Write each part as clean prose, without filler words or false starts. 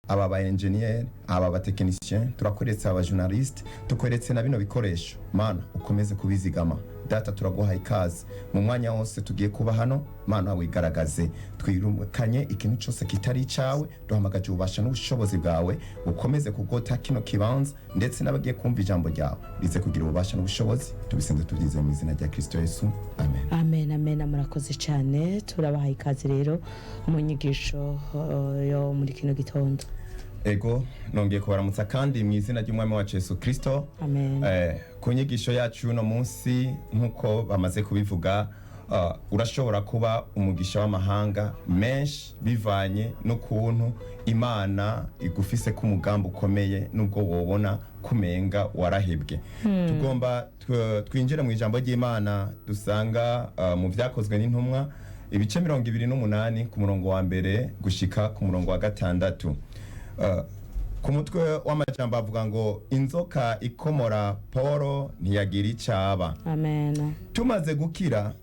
Aba ba engineer, aba ba technicien, turakweretse aba journaliste, tukweretse na bino bikoresho. Mana, ukomeze kubizigama. Data, turaguha ikaze mu mwanya wose tugiye kuba hano. Mana, wigaragaze, twirukanye ikintu cyose kitari icawe. Duhamagaje ububasha n'ubushobozi bwawe bukomeze kugota kino kibanza, ndetse n'abagiye kumva ijambo ryawe rize kugira ububasha n'ubushobozi. Tubisenze tubyizeye mu izina rya Kristo Yesu, amen. Amen, amen. Murakoze cyane. Turabaha ikaze rero mu nyigisho yo muri kino gitondo. Ego, nongeye kubaramutsa kandi mu izina ry'Umwami wacu Yesu Kristo. Amen. Ku nyigisho yacu y'uno munsi, nk'uko bamaze kubivuga, urashobora kuba umugisha w'amahanga menshi bivanye n'ukuntu Imana igufise k'umugambi ukomeye, nubwo wobona kumenga warahebwe. Tugomba twinjire mu ijambo ry'Imana dusanga mu Vyakozwe n'Intumwa, ibice 28, ku murongo wa mbere gushika ku murongo wa gatandatu. Ku mutwe w'amajambo avuga ngo: "Inzoka ikomora Polo ntiyagira icaba." Amen. Tumaze gukira,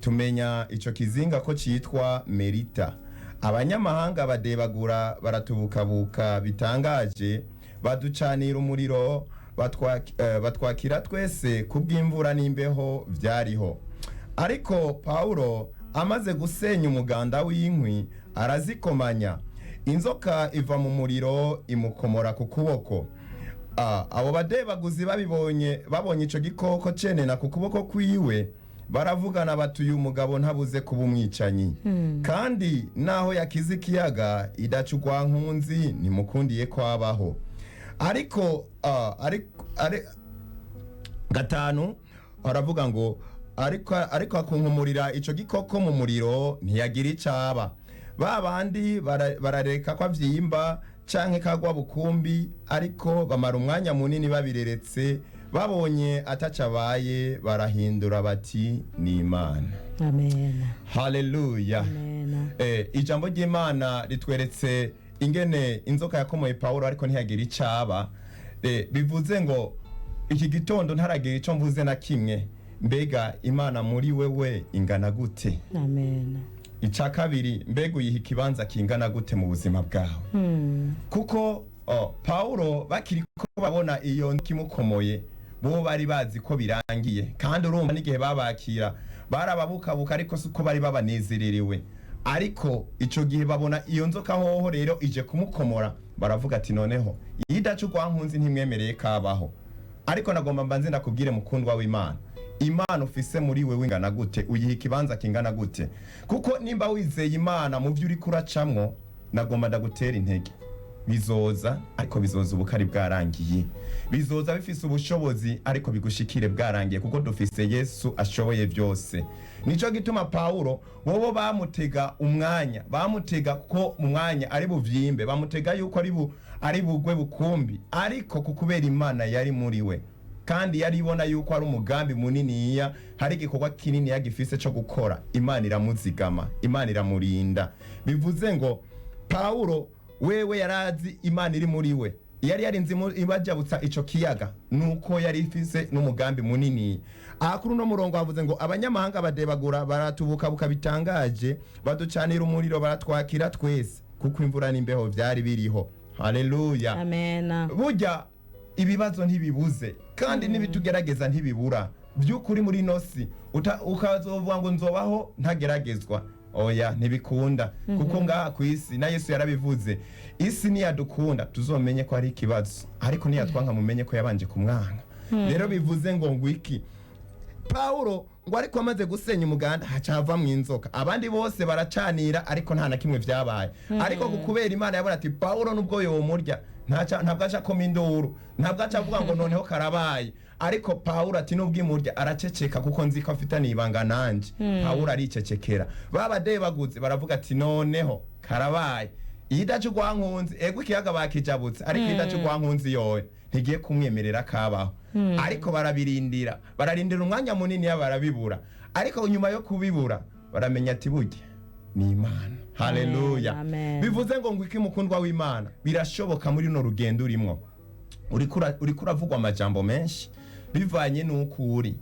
tumenya ico kizinga ko citwa Merita. Abanyamahanga badebagura baratubukabuka bitangaje, baducanira umuriro, batwakira twese kubw'imvura n'imbeho vyariho. Ariko Pawulo amaze gusenya umuganda w'inkwi, arazikomanya, inzoka iva mu muriro imukomora ku kuboko. Abo badebaguzi babibonye, babonye ico gikoko cenena ku kuboko kwiwe, baravugana bati: "Uyu mugabo ntabuze kuba umwicanyi, kandi naho yakize ikiyaga idaca urwankunzi, ntimukundiye ko abaho." Ariko gatanu aravuga ngo: Ariko akunkumurira ico gikoko mu muriro, ntiyagira icaba." Ba bandi barareka ko avyimba canke kagwa bukumbi, ariko bamara umwanya munini babireretse. Babonye atacabaye, barahindura bati: "Ni Imana." Amen. Haleluya. Amen. Ijambo ry'Imana ritweretse ingene inzoka yakomoye Pawulo ariko ntiyagira icaba. Bivuze ngo iki gitondo ntaragira ico mvuze na kimwe, mbega Imana muri wewe ingana gute? Amen. Ica kabiri, mbega uyiha ikibanza kingana gute mu buzima bwawe? Kuko Pawulo bakiri ko babona iyo nzoka imukomoye, bo bari bazi ko birangiye. Kandi urumva n'igihe babakira barababukabuka, ariko si uko bari babanezererewe. Ariko ico gihe babona iyo nzoka hoho rero ije kumukomora, baravuga ati: "Noneho iyo idaca urwankunzi ntimwemereye kabaho." Ariko nagomba mbanze ndakubwire, mukundwa w'Imana, Imana ufise muri wewe ingana gute? Uyiha ikibanza kingana gute? Kuko nimba wizeye Imana mu byo uriko uracamwo, nagomba ndagutera intege: bizoza, ariko bizoza ubukari bwarangiye. Bizoza bifise ubushobozi, ariko bigushikire bwarangiye, kuko dufise Yesu ashoboye byose. Nico gituma Pawulo bobo bamutega umwanya, bamutega ko mu mwanya ari buvyimbe, bamutega yuko ari bugwe bukumbi. Ariko kukubera Imana yari muri we, kandi yari ibona yuko ari umugambi muniniya, hari igikorwa kininiya gifise co gukora, Imana iramuzigama, Imana iramurinda. Bivuze ngo Pawulo wewe yarazi Imana iri muri we, yari yarinze ibajabutsa ico kiyaga, nuko yari ifise n'umugambi munini. Aha kuri uno murongo havuze ngo: "Abanyamahanga badebagura baratubukabuka bitangaje, baducanira umuriro, baratwakira twese kuko imvura n'imbeho vyari biriho." Haleluya. Amen. Burya ibibazo ntibibuze, kandi n'ibitugerageza ntibibura. By'ukuri muri ino si ukazovuga ngo nzobaho ntageragezwa, oya, ntibikunda. Kuko ngaha ku isi na Yesu yarabivuze: "Isi niyadukunda tuzomenye ko hari ikibazo, ariko niyatwanka mumenye ko yabanje kumwanga." Rero bivuze ngo ngwiki? Pawulo ngo ariko amaze gusenya umuganda, haca havamwo inzoka. Abandi bose baracanira, ariko nta na kimwe vyabaye. Ariko kubera Imana yabona ati: "Pawulo nubwo yomurya, ntabwo aca akoma induru, ntabwo aca avuga ngo noneho karabaye." Ariko Pawulo ati: "Nubwo imurya, araceceka, kuko nzi ko afitaniye ibanga nanje." Pawulo aricecekera. Babadebaguze baravuga ati: "Noneho karabaye, iyo idaca urwankunzi, ego ikiyaga bakijabutse, ariko iyo idaca urwankunzi yoyo ntigiye kumwemerera kabaho." Ariko barabirindira, bararindira umwanya munini, barabibura. Ariko nyuma yo kubibura baramenya ati: "Burya ni Imana." Haleluya. Amen. Bivuze ngo iki, mukundwa w'Imana? Birashoboka muri runo rugendo urimo, uriko uravugwa amajambo menshi. Bivanye n'uko uri,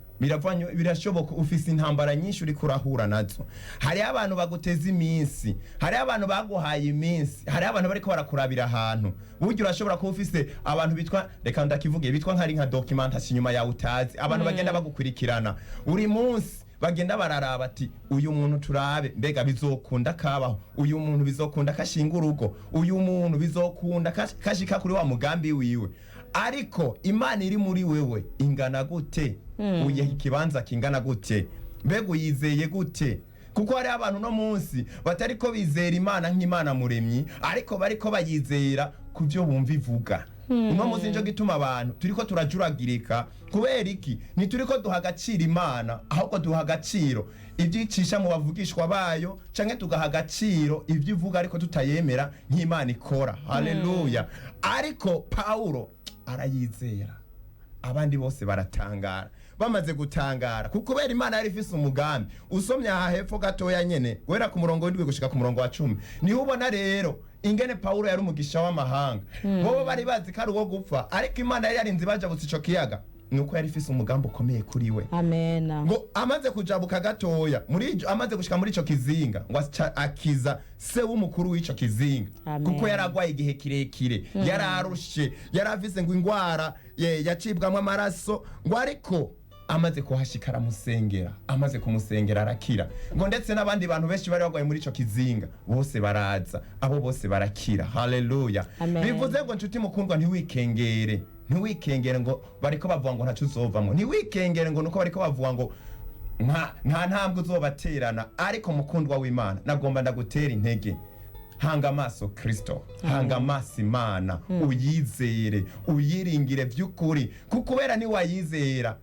birashoboka ufise intambara nyinshi uriko urahura nazo. Hariho abantu baguteza iminsi, hariho abantu baguhaye iminsi, hariho abantu bariko barakurabira ahantu. Burya urashobora kuba ufise abantu bitwa, reka ndakivuge, bitwa nkari nka documentation inyuma yawe utazi, abantu bagenda bagukurikirana buri munsi, bagenda bararaba ati: "Uyu muntu turabe mbega bizokunda kabaho, uyu muntu bizokunda kashinga urugo, uyu muntu bizokunda kashika kuri wa mugambi wiwe." Ariko Imana iri muri wewe ingana gute? Uyiha ikibanza kingana gute? Mbega uyizeye gute? Kuko hariho abantu uno munsi batariko bizera Imana nk'Imana muremyi, ariko bariko bayizera ku byo bumva ivuga. Uno munsi nico gituma abantu turiko turajuragirika. Kubera iki? Ntituriko duha agaciro Imana, ahubwo duha agaciro ibyo icisha mu bavugishwa bayo, canke tugaha agaciro ibyo ivuga ariko tutayemera nk'Imana ikora. Haleluya! Ariko Pawulo arayizera, abandi bose baratangara. Bamaze gutangara, kuko kubera Imana yari ifise umugambi. Usomye aha hepfo gatoya nyene, guhera ku murongo w'7 gushika ku murongo wa 10, niho ubona rero ingene Pawulo yari umugisha w'amahanga. Bobo bari bazi ko ari uwo gupfa, ariko Imana yari yarinze bajabutse ico kiyaga, nuko yari ifise umugambi ukomeye kuri we. Amena. Ngo amaze kujabuka gatoya muri amaze gushika muri ico kizinga, ngo aca akiza se w'umukuru w'ico kizinga. Amen. Kuko yaragwaye igihe kirekire, yararushe, yarafise ngo ingwara yacibwamwo amaraso. Ngo ariko amaze kuhashika aramusengera, amaze kumusengera arakira. Ngo ndetse n'abandi bantu benshi bari bagwaye muri ico kizinga bose baraza, abo bose barakira. Haleluya! Amen. Bivuze ngo, nshuti mukundwa, ntiwikengere, ntiwikengere ngo bariko bavuga ngo ntaco uzovamwo, ntiwikengere ngo nuko bariko bavuga ngo nta ntambwe uzobaterana. Ariko mukundwa w'Imana, nagomba ndagutera intege: hanga amaso Kristo, hanga amaso Imana, uyizere, uyiringire by'ukuri. Kuko kubera niwayizera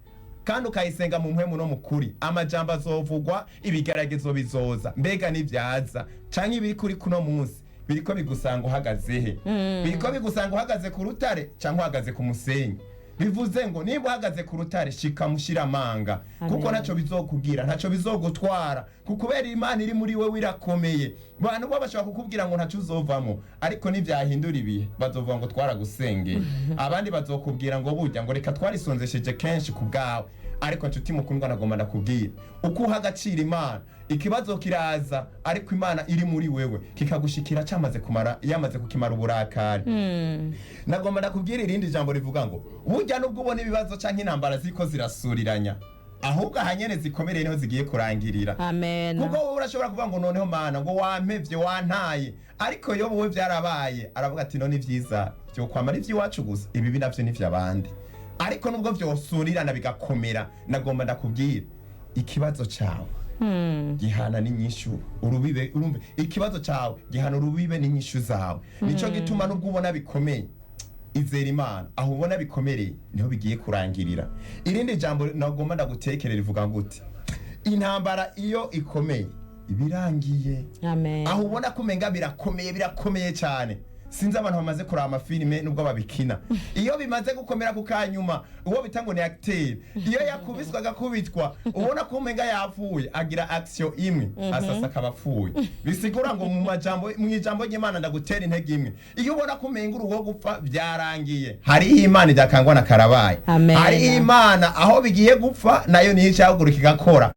kandi ukayisenga mu mpwemu no mu kuri, amajambo azovugwa, ibigeragezo bizoza. Mbega nivyaza canke ibiri kuri kuno munsi biriko bigusanga uhagaze he? Biriko bigusanga uhagaze ku rutare canke uhagaze ku musenyi? Bivuze ngo nimba uhagaze ku rutare, shika mushira amanga, kuko Amen. ntaco bizokugira, ntaco bizogutwara, kuko kubera Imana iri muri wewe irakomeye. Abantu bo bashobora kukubwira ngo ntaco uzovamo, ariko nivyahindura ibihe bazovuga ngo twaragusengeye. Abandi bazokubwira ngo burya ngo reka twarisonzesheje kenshi ku bwawe. Ariko nshuti mukundwa, nagomba ndakubwira: uko uha agaciro Imana, ikibazo kiraza, ariko Imana iri muri wewe kikagushikira cyamaze kumara, yamaze kukimara uburakari. Nagomba ndakubwira irindi jambo rivuga ngo burya nubwo ubona ibibazo canke intambara ziriko zirasuriranya, ahubwo ahanyene zikomereye niho zigiye kurangirira. Amen. Kuko wowe urashobora kuvuga ngo: "Noneho Mana, ngo wampevye, wantaye." Ariko yo wowe byarabaye, aravuga ati: "None ibyiza byo kwamara iby'iwacu gusa, ibibi navyo ni ivy'abandi." Ariko nubwo vyosurirana bigakomera, nagomba ndakubwira: ikibazo cawe gihana n'inyishu urubibe. Urumve, ikibazo cawe gihana urubibe n'inyishu zawe. Nico gituma nubwo ubona bikomeye, izera Imana. Aho ubona bikomereye niho bigiye kurangirira. Irindi jambo nagomba ndagutekerera rivuga gute? Intambara iyo ikomeye ibirangiye. Amen. Aho ubona ko umenga birakomeye, birakomeye cyane. Sinzi abantu bamaze kuraba amafilime, nubwo babikina, iyo bimaze gukomera ku kanyuma, uwo bita ngo ni acteur, iyo yakubiswe agakubitwa, ubona ko umenga yapfuye, agira action imwe, asasa akaba apfuye. Bisigura ngo mu majambo, mu ijambo ry'Imana, ndagutera intege imwe: iyo ubona ko umenga uruwo gupfa, byarangiye, hariho Imana idakangwa na karabaye. Amen. Hariho Imana, aho bigiye gupfa nayo niyo icahaguruka igakora.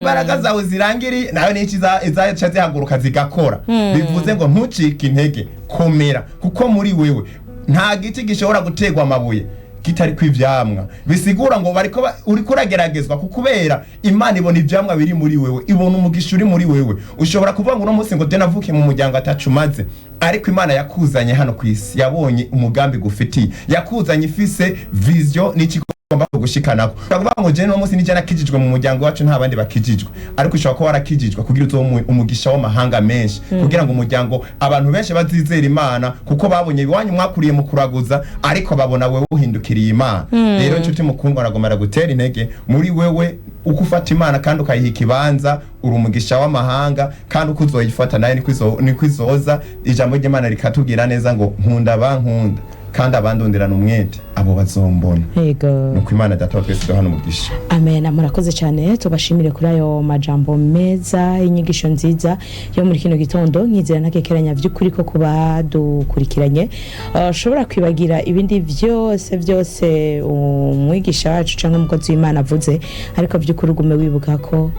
Imbaraga zawe zirangiriye, nayo nico izaca zihaguruka zigakora. Bivuze ngo ntucike intege, komera, kuko muri wewe nta giti gishobora guterwa amabuye kitari ivyamwa. Bisigura ngo bariko uriko urageragezwa kukubera Imana ibona ivyamwa biri muri wewe, ibona umugisha uri muri wewe. Ushobora kuvuga ngo uno munsi ngo de navukiye mu muryango atacu maze, ariko Imana yakuzanye hano ku isi yabonye umugambi gufitiye, yakuzanye ifise vision n'ikigomba gushikanako. Ushobora kuvuga ngo je no munsi nije nakijijwe mu muryango wacu, nta bandi bakijijwe, ariko ushobora kuba warakijijwe kugira uzobe umugisha w'amahanga menshi, kugira ngo umuryango, abantu benshi bazizere Imana, kuko babonye iwanyu mwakuriye mu kuraguza, ariko babona wewe uhindukiriye Imana. Rero nshuti mukundwa, aragomba gutera intege muri wewe: uko ufata Imana kandi ukayiha ikibanza, uri umugisha w'amahanga. Kandi uko uzoyifata nayo niko izoza. Ijambo ry'Imana rikatubwira neza ngo: "Nkunda bankunda, Kandi abandonderana umwete, abo bazombona. Nuko Imana Data wa twese duhana umugisha. Amen. Murakoze cyane, tubashimire kuri ayo majambo meza, inyigisho nziza yo muri kino gitondo. Nkizera ntakekeranya by'ukuri ko kuba dukurikiranye ushobora kwibagira ibindi byose byose umwigisha wacu cyangwa umukozi w'Imana avuze, ariko by'ukuri ugume wibuka ko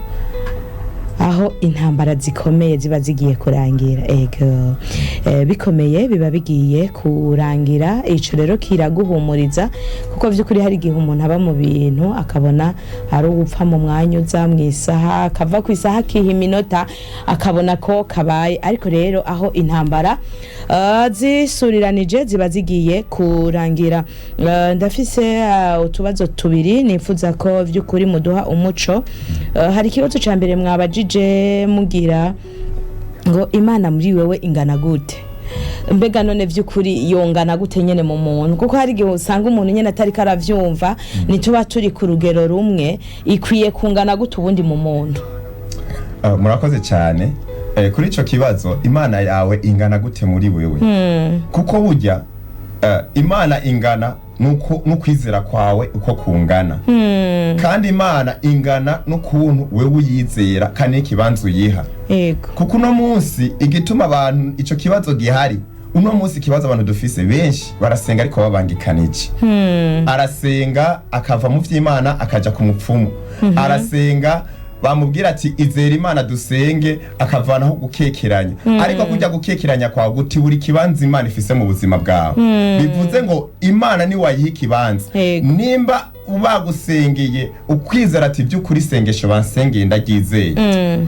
aho intambara zikomeye ziba zigiye kurangira. Ego, bikomeye biba bigiye kurangira. Ico rero kiraguhumuriza, kuko by'ukuri hari igihe umuntu aba mu bintu akabona ari ugupfa mu mwanya uza mu isaha, akava ku isaha akiha iminota, akabona ko kabaye. Ariko rero aho intambara zisuriranije ziba zigiye kurangira. Ndafise utubazo tubiri nifuza ko by'ukuri muduha umuco. Hari ikibazo cya mbere mwabajije mugira ngo: "Imana muri wewe ingana gute?" Mbega none by'ukuri yongana gute nyene mu muntu? Kuko hari igihe usanga umuntu nyene atariko aravyumva, ntituba turi ku rugero rumwe. Ikwiye kungana gute ubundi mu muntu? Murakoze cyane. Kuri ico kibazo, Imana yawe ingana gute muri wewe? Kuko burya Imana ingana n'ukwizera kwawe uko kungana, kandi Imana ingana n'ukuntu wewe uyizera kandi n'ikibanza uyiha. Kuko uno munsi igituma abantu ico kibazo gihari, uno munsi ikibazo abantu dufise, benshi barasenga ariko babangikanije. Arasenga akava mu vy'Imana akaja ku mupfumu, arasenga bamubwira ati: "Izera Imana dusenge", akavanaho gukekeranya. Ariko kujya gukekeranya kwawe guti buri kibanza Imana ifise mu buzima bwawe. Bivuze ngo Imana ni wayiha ikibanza. Nimba bagusengeye ukwizera ati: "By'ukuri isengesho bansengeye ndaryizeye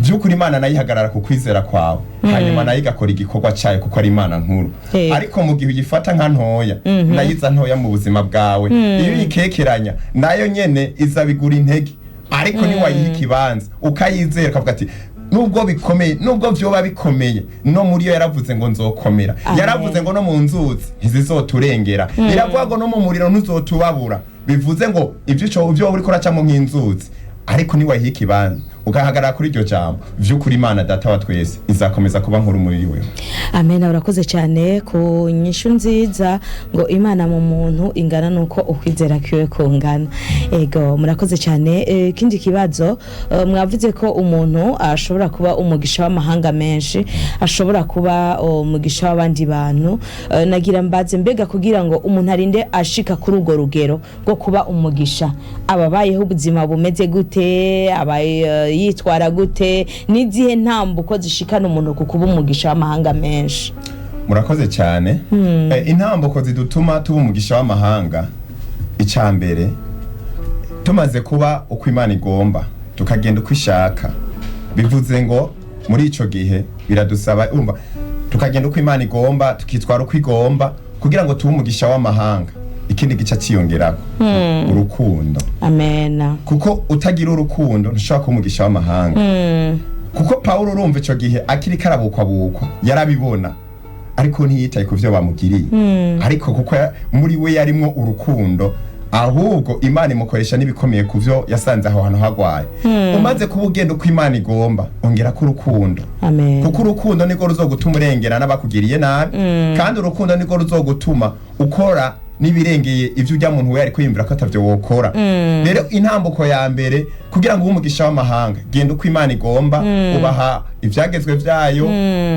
by'ukuri", Imana nayo ihagarara ku kwizera kwawe, hanyuma nayo igakora igikorwa cyayo, kuko ari Imana nkuru. Ariko mu gihe uyifata nka ntoya, nayo iza ntoya mu buzima bwawe. Iyo uyikekeranya, nayo nyene iza bigura intege. Ariko niwayiha ikibanza, ukayizera, ukavuga ati: "Nubwo bikomeye, nubwo vyoba bikomeye, no muri yo yaravuze ngo nzokomera." Amen. Yaravuze ngo no mu nzuzi ntizizoturengera, iravuga ngo no mu muriro ntuzotubabura. Bivuze ngo ivyo ico ivyo wowe uriko uracamo nk'inzuzi, ariko niwayiha ikibanza, ugahagarara kuri iryo jambo, vy'ukuri Imana Data wa twese izakomeza kuba nkuru muri wewe. Amen. Urakoze cyane ku nyishu nziza, ngo Imana mu muntu ingana nuko ukwizera kiwe kungana. Ego, murakoze cyane. Ikindi kibazo, mwavuze ko umuntu ashobora kuba umugisha w'amahanga menshi, ashobora kuba umugisha w'abandi bantu. Nagira mbaze: mbega kugira ngo umuntu arinde ashika kuri urwo rugero rwo kuba umugisha, aba abayeho ubuzima bumeze gute? Aba yitwara gute? N'izihe ntambuko zishikana umuntu ku kuba umugisha w'amahanga menshi? Murakoze cyane. Intambuko zidutuma tuba umugisha w'amahanga, icya mbere, tumaze kuba uko Imana igomba, tukagenda uko ishaka. Bivuze ngo muri ico gihe biradusaba, urumva, tukagenda uko Imana igomba, tukitwara uko igomba, kugira ngo tube umugisha w'amahanga, ikindi gica ciyongerako urukundo. Amena. Kuko utagira urukundo ntushobora kuba umugisha w'amahanga. Kuko Pawulo, urumva, ico gihe akiri karabukwabukwa yarabibona, ariko ntiyitaye ku vyo bamugiriye. Ariko kuko muri we yarimwo urukundo, ahubwo Imana imukoresha n'ibikomeye ku vyo yasanze aho hantu hagwaye. Umaze kuba ugenda uko Imana igomba, ongera ko urukundo. Amen. Kuko urukundo nirwo ruzogutuma urengera n'abakugiriye nabi, kandi urukundo nirwo ruzogutuma ukora n'ibirengeye ivyo ujya muntu we ariko yiyumvira ko atavyo wokora. Rero intambuko ya mbere kugira ngo ube umugisha w'amahanga, genda uko Imana igomba, ubaha ivyagezwe vyayo,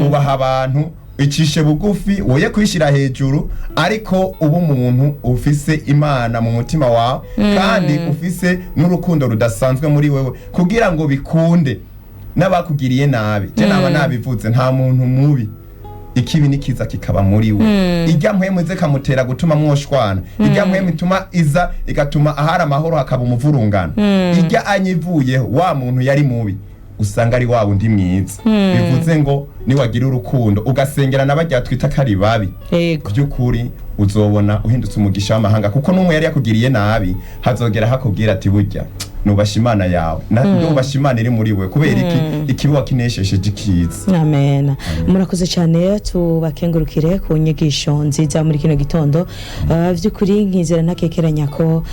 ubaha abantu, icishe bugufi, woye kwishira hejuru, ariko uba umuntu ufise Imana mu mutima wawe kandi ufise n'urukundo rudasanzwe muri wewe, kugira ngo bikunde n'abakugiriye nabi. Je naba nabivuze, nta muntu mubi ikibi nikiza kikaba muri we. Ijya mpwemu ize kamutera gutuma mwoshwana, ijya mpwemu ituma iza igatuma ahari amahoro hakaba umuvurungano, ijya anyivuyeho, wa muntu yari mubi usanga ari wa wundi mwiza. Bivuze ngo niwagira urukundo, ugasengera n'abarya twita ko ari babi, by'ukuri uzobona uhindutse umugisha w'amahanga, kuko n'umwe yari yakugiriye nabi hazogera hakubwira ati: "Burya Nubasha Imana yawe. Ndubasha Imana iri muri we. Kubera iki? Ikibi wakineshesheje ikiza. Amen. Murakoze cyane, tubakengurukire ku nyigisho nziza muri kino gitondo. By'ukuri nkizera ntakekeranya ko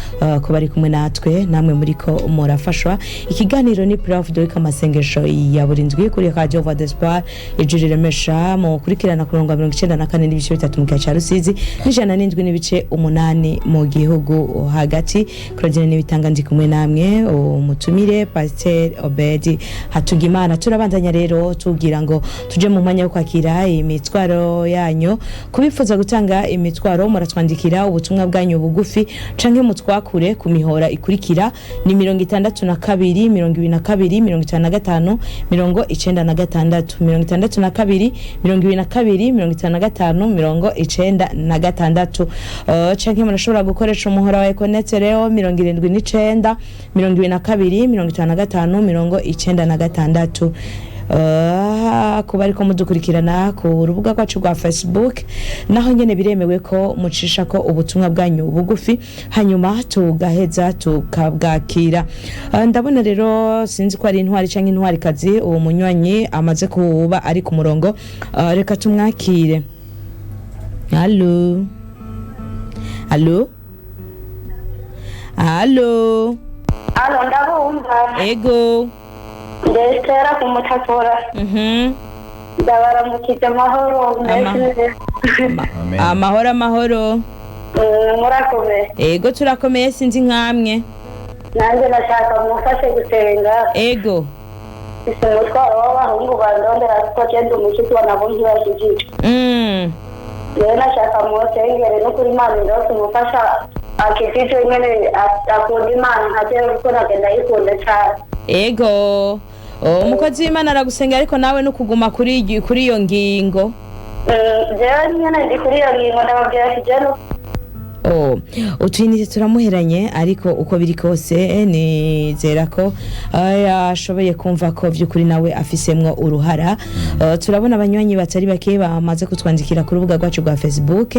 ko bari kumwe natwe, namwe muri ko murafashwa. Ikiganiro ni Prayer of the Week, amasengesho ya buri ndwi kuri Radio Voix d'Espoir, Ijuru Riremesha, mukurikirana ku murongo wa 94.3 mu gihe cya Rusizi n'107.8 mu gihugu hagati. Claudine Nibitanga ndi kumwe namwe, umutumire Pasteur Obedi Hatungimana. Turabandanya rero tubwira ngo tuje mu mwanya wo kwakira imitwaro yanyu. Kubifuza gutanga imitwaro, muratwandikira ubutumwa bwanyu bugufi canke mutwakure ku mihora ikurikira: ni 62 22 55 96, 62 22 55 96. Canke murashobora gukoresha umuhora wa Econet rero, 79 22 55 96. Kuba ariko mudukurikirana ku rubuga rwacu rwa Facebook, naho nyene biremewe ko mucisha ko ubutumwa bwanyu bugufi, hanyuma tugaheza tukabwakira. Ndabona rero, sinzi ko ari intwari canke intwarikazi, uwo munywanyi amaze kuba ari ku murongo. Reka tumwakire. Allo, allo, allo? Alo, ndabumva. Ego. Ndesitera ku Mutakura. Ndabaramukije, amahoro menshi. Amen. Amahoro, amahoro. Murakomeye? Ego, turakomeye, sinzi nkamwe. Nanjye nashaka mumfashe gusenga. Ego. Mfise umutwaro w'abahungu bandondera, kuko genda umushitsi wa nabo ntibashigike. Rero nashaka munsengere no kuri Imana indose umufasha akijije nyene, akunda Imana nka jewe, kuko nagenda ayikunda cane. Ego. Oh, umukozi w'Imana aragusenga, ariko nawe no kuguma kuri iyo ngingo. Jewe nyene ndi kuri iyo ngingo, ndababwira ati jewe no Oh, utuyinite turamuheranye, ariko uko biri kose nizera ko yashoboye kumva ko by'ukuri nawe afisemwo uruhara. Turabona abanywanyi batari bake bamaze kutwandikira ku rubuga rwacu rwa Facebook.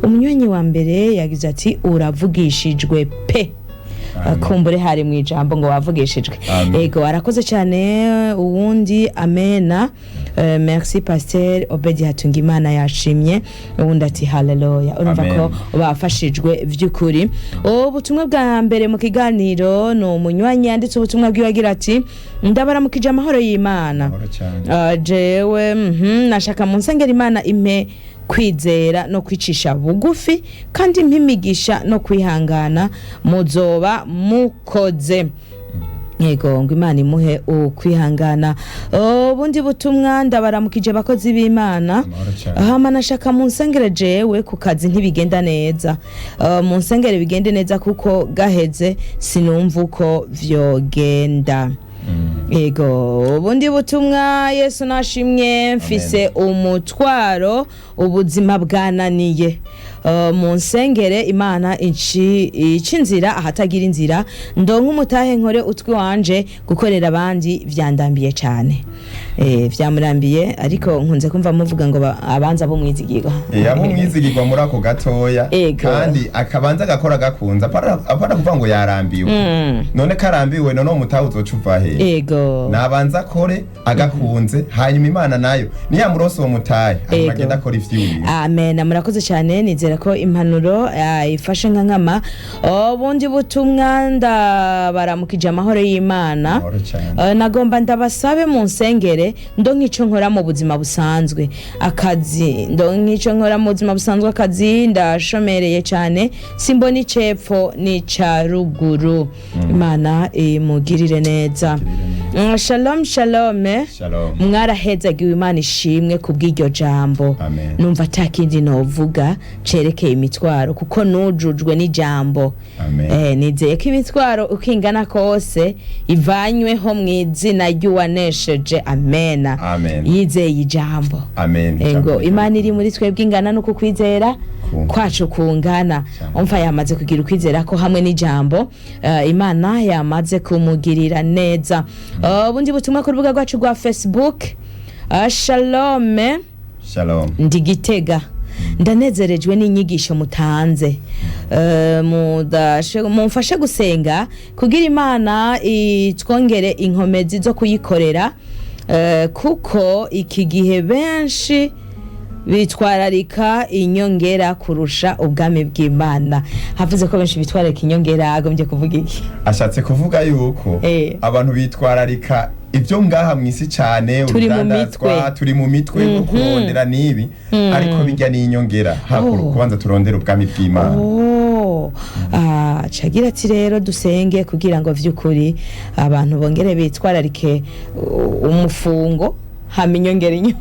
Umunywanyi wa mbere yagize ati: "Uravugishijwe pe." Amen. Kumbure hari mu ijambo ngo wavugishijwe. Amen. Ego, arakoze cyane. Uwundi: "Amena. Merci Pasteur Obedi Hatungimana, yashimye." Uwundi ati: "Haleluya." Urumva Amen. ko bafashijwe by'ukuri. Ubutumwa bwa mbere mu kiganiro ni umunywanyi yanditse ubutumwa bwiwe agira ati: "Ndabaramukije, amahoro y'Imana." Amahoro cyane. Jewe nashaka mu nsengero, Imana impe kwizera no kwicisha bugufi, kandi impe imigisha no kwihangana, muzoba mukoze. Yego, ngo Imana imuhe ukwihangana. Ubundi butumwa: "Ndabaramukije abakozi b'Imana." Amahoro cyane. Hama nashaka mu nsengere, jewe ku kazi ntibigenda neza. Mu nsengere bigende neza, kuko gaheze sinumva uko vyogenda. Ego, ubundi butumwa: "Yesu nashimwe, mfise umutwaro, ubuzima bwananiye. Mu nsengere Imana ici inzira ahatagira inzira, ndonke umutahe nkore utwi wanje, gukorera abandi vyandambiye cane." Vyamurambiye, ariko nkunze kumva muvuga ngo abanza bo mwizigirwa. Abo mwizigirwa muri ako gatoya. Ego. Kandi akabanza agakora gakunze, apana kuvuga ngo yarambiwe. None karambiwe, none umutahe uzoca uva hehe? Ego. Nabanza akore agakunze, hanyuma Imana nayo niyamuronse uwo mutahe, hanyuma Ego. agenda akora ivy'iwiwe. Amen, murakoze cyane, nizera ko impanuro ifashe nka nkama. Ubundi butumwa: "Ndabaramukije, amahoro y'Imana." Amahoro cyane. "Nagomba ndabasabe mu nsengere ndo nk'ico nkora mu buzima busanzwe akazi, ndo nk'ico nkora mu buzima busanzwe akazi, ndashomereye cyane, simbona icepfo n'ica ruguru." Imana imugirire neza. Shalom, shalom. Shalom. Mwarahezagiwe, Imana ishimwe kubw'iryo jambo. Amen. Numva atakindi novuga cerekeye imitwaro, kuko nujujwe n'ijambo. Amen. Nizeye ko imitwaro uko ingana kose ivanyweho mu izina ry'uwanesheje. Amena. Amen. Yizeye ijambo. Amen. Ego, Imana iri muri twebwe ingana nuko kwizera kwacu kungana. Cyane. Umva, yamaze kugira ukwizera ko hamwe n'ijambo, Imana yamaze kumugirira neza. Ubundi butumwa ku rubuga rwacu rwa Facebook: "Shalom." Shalom. "Ndi Gitega." Ndanezerejwe n'inyigisho mutanze. Mumfashe gusenga kugira Imana itwongere inkomezi zo kuyikorera, kuko iki gihe benshi bitwararika inyongera kurusha ubwami bw'Imana. Havuze ko benshi bitwararika inyongera, agombye kuvuga iki? Ashatse kuvuga yuko abantu bitwararika ibyo ngaha mu isi cyane. Turi mu urudandazwa, mitwe. Turi mu mitwe yo kurondera n'ibi, ariko bijya n'inyongera hakuru kubanza turondera ubwami bw'Imana. Oh, cagira ati rero dusenge kugira ngo vy'ukuri abantu bongere bitwararike umufungo, hama inyongera inyuma.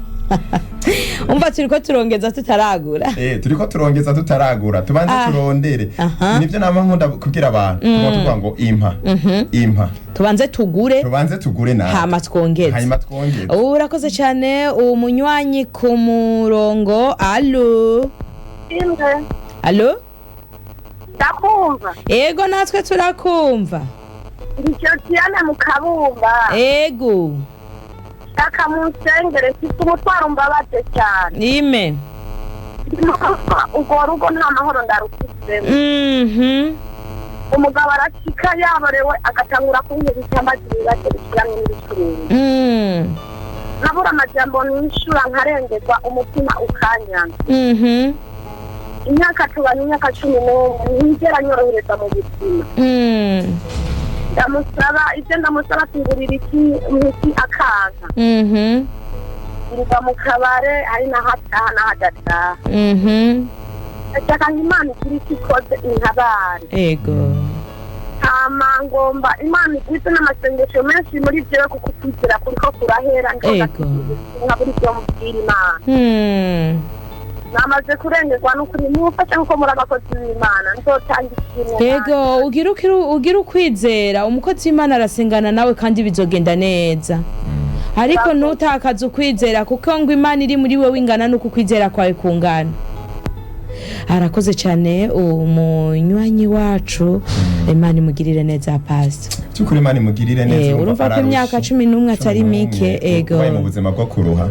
Umva, turiko turongeza tutaragura. Turiko turongeza tutaragura, tubanze turondere. Nivyo nama nkunda kubwira abantu, tuba tuvuga ngo impa impa. Tubanze tugure. Tubanze tugure nawe. Hama twongeze. Hanyuma twongeze. Urakoze cyane. Umunywanyi ku murongo, alo? Imwe. Alo? Ndakumva. Ego, natwe turakumva. Ndi Josiane mu Kabumba. Ego. Shaka munsengere, mfite umutwaro umbabaje cyane. Ime. Urwo rugo nta mahoro ndarufisemo. Umugabo arashika yaborewe, agatangura kunkubita amazi, ibibazo bishiramwe n'ibicuruzi. Nkabura amajambo nishura, nkarengezwa, umutima ukanyanga. Imyaka tubanye, imyaka 11, ntiyigera nyorohereza mu buzima. Ndamusaba ibyo, ndamusaba tungurira iki imiti, akanka. Nva mu kabare, ari naho ataha naho adataha. Ndashaka ngo Imana igire icyo ikoze, intabare. Ego. Hama ngomba Imana igwize n'amasengesho menshi muri jewe, kuko ukwizera kuriko kurahera. Ego. Nkabura ibyo mubwira Imana. Namaze kurengerwa n'ukuri, mufashe nkuko muri abakozi b'Imana, nzotanga ishimwe. Ego, ugira ukwizera, umukozi w'Imana arasengana nawe kandi bizogenda neza, ariko ntutakaze ukwizera, kuko ngo Imana iri muri wewe ingana n'uko ukwizera kwawe kungana. Arakoze cyane umunywanyi wacu, Imana imugirire neza, pastor. By'ukuri Imana imugirire neza. Urumva ko ararushe. Imyaka 11 atari mike, ego. Ubaye mu buzima bwo kuruha,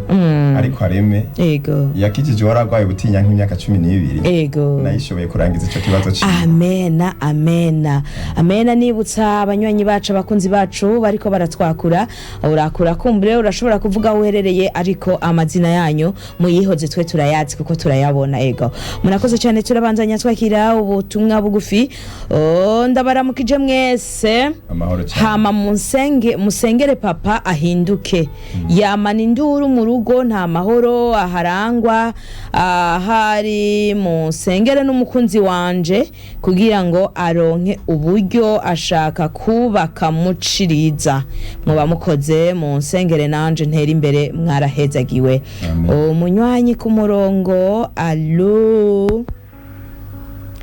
ariko areme. Ego. Yakijije wararwaye ubutinya nk'imyaka 12. Ego. Nayishoboye kurangiza ico kibazo ciwe. Amena, amena, amena. Nibutsa abanywanyi bacu, abakunzi bacu bariko baratwakura, urakura kumbure urashobora kuvuga aho uherereye, ariko amazina yanyu muyihoze, twe turayazi kuko turayabona. Ego, murakoze cyane. Turabanzanya twakira ubutumwa bugufi. Oh, ndabaramukije mwese. Amahoro cyane. Hama munsenge, musengere papa ahinduke, yamana induru mu rugo, nta mahoro aharangwa ahari. Musengere n'umukunzi wanje kugira ngo aronke uburyo, ashaka kubaka muciriza. Muba mukoze, munsengere nanje ntere imbere. Mwarahezagiwe. Amen. Umunywanyi ku murongo, alo?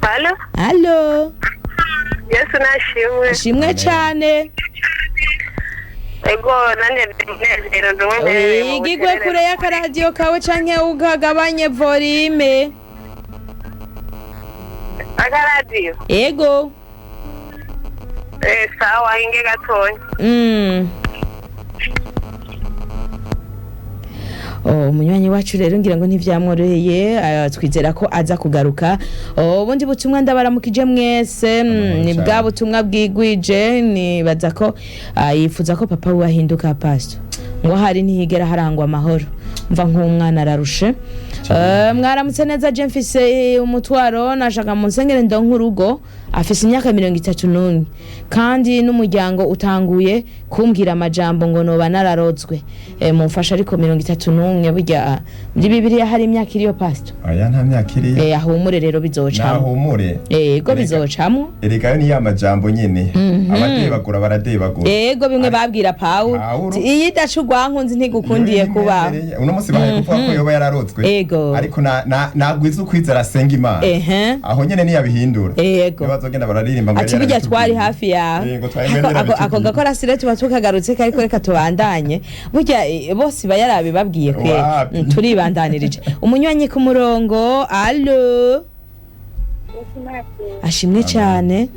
Halo. Alo? Yesu nashimwe. Shimwe cyane. Ego, nanjye ndi umunezero, ndi umunezero. Igigwe kure y'akaradiyo kawe canke ukagabanye volume. Akaradiyo? Ego. Sawa, inge gatonya. Oh, umunywanyi wacu rero ngira ngo ntivyamworoheye, twizera ko aza kugaruka. Oh, ubundi butumwa, ndabaramukije mwese. Ni bwa Cyane. butumwa bwigwije. Nibaza ko yifuza ko papa we ahinduka, pastor, ngo hari ntihigera harangwa amahoro. Mva nk'umwana ararushe. Mwaramutse neza, je mfise umutwaro, nashaka munsengere ndonke urugo. Afise imyaka 31 kandi n'umuryango utanguye kumbwira amajambo ngo noba nararozwe. Mumfasha. Ariko 31, burya muri Bibiliya hari imyaka iriyo, pastor? Aya, nta myaka iriyo. Ahumure rero, bizocamwo. Nahumure. Ego. Erega- Bizocamwo. Erega yo ni ya majambo nyene, abadebagura baradebagura. Ego, bimwe babwira Pawulo. Pawulo. Iyi idaca urwankunzi ntigukundiye kubaho. Uno munsi bahaye kuvuga ko yoba yararotswe. Ego. Ariko nagwiza ukwizera, asenga Imana. Aho nyene niyabihindura, Ego. niyo bazogenda bararirimba ngo Ati yari burya twari yarabitubwiye. hafi yawe. Yego, twari Ako- yari ako ako yarabitubwiye. gakora sire tuba tukagarutse, kariko reka tubandanye. Burya bose iba yarabibabwiye kwe. Wapi. Turibandanirije. Umunywanyi ku murongo, alo? Ashimwe cyane.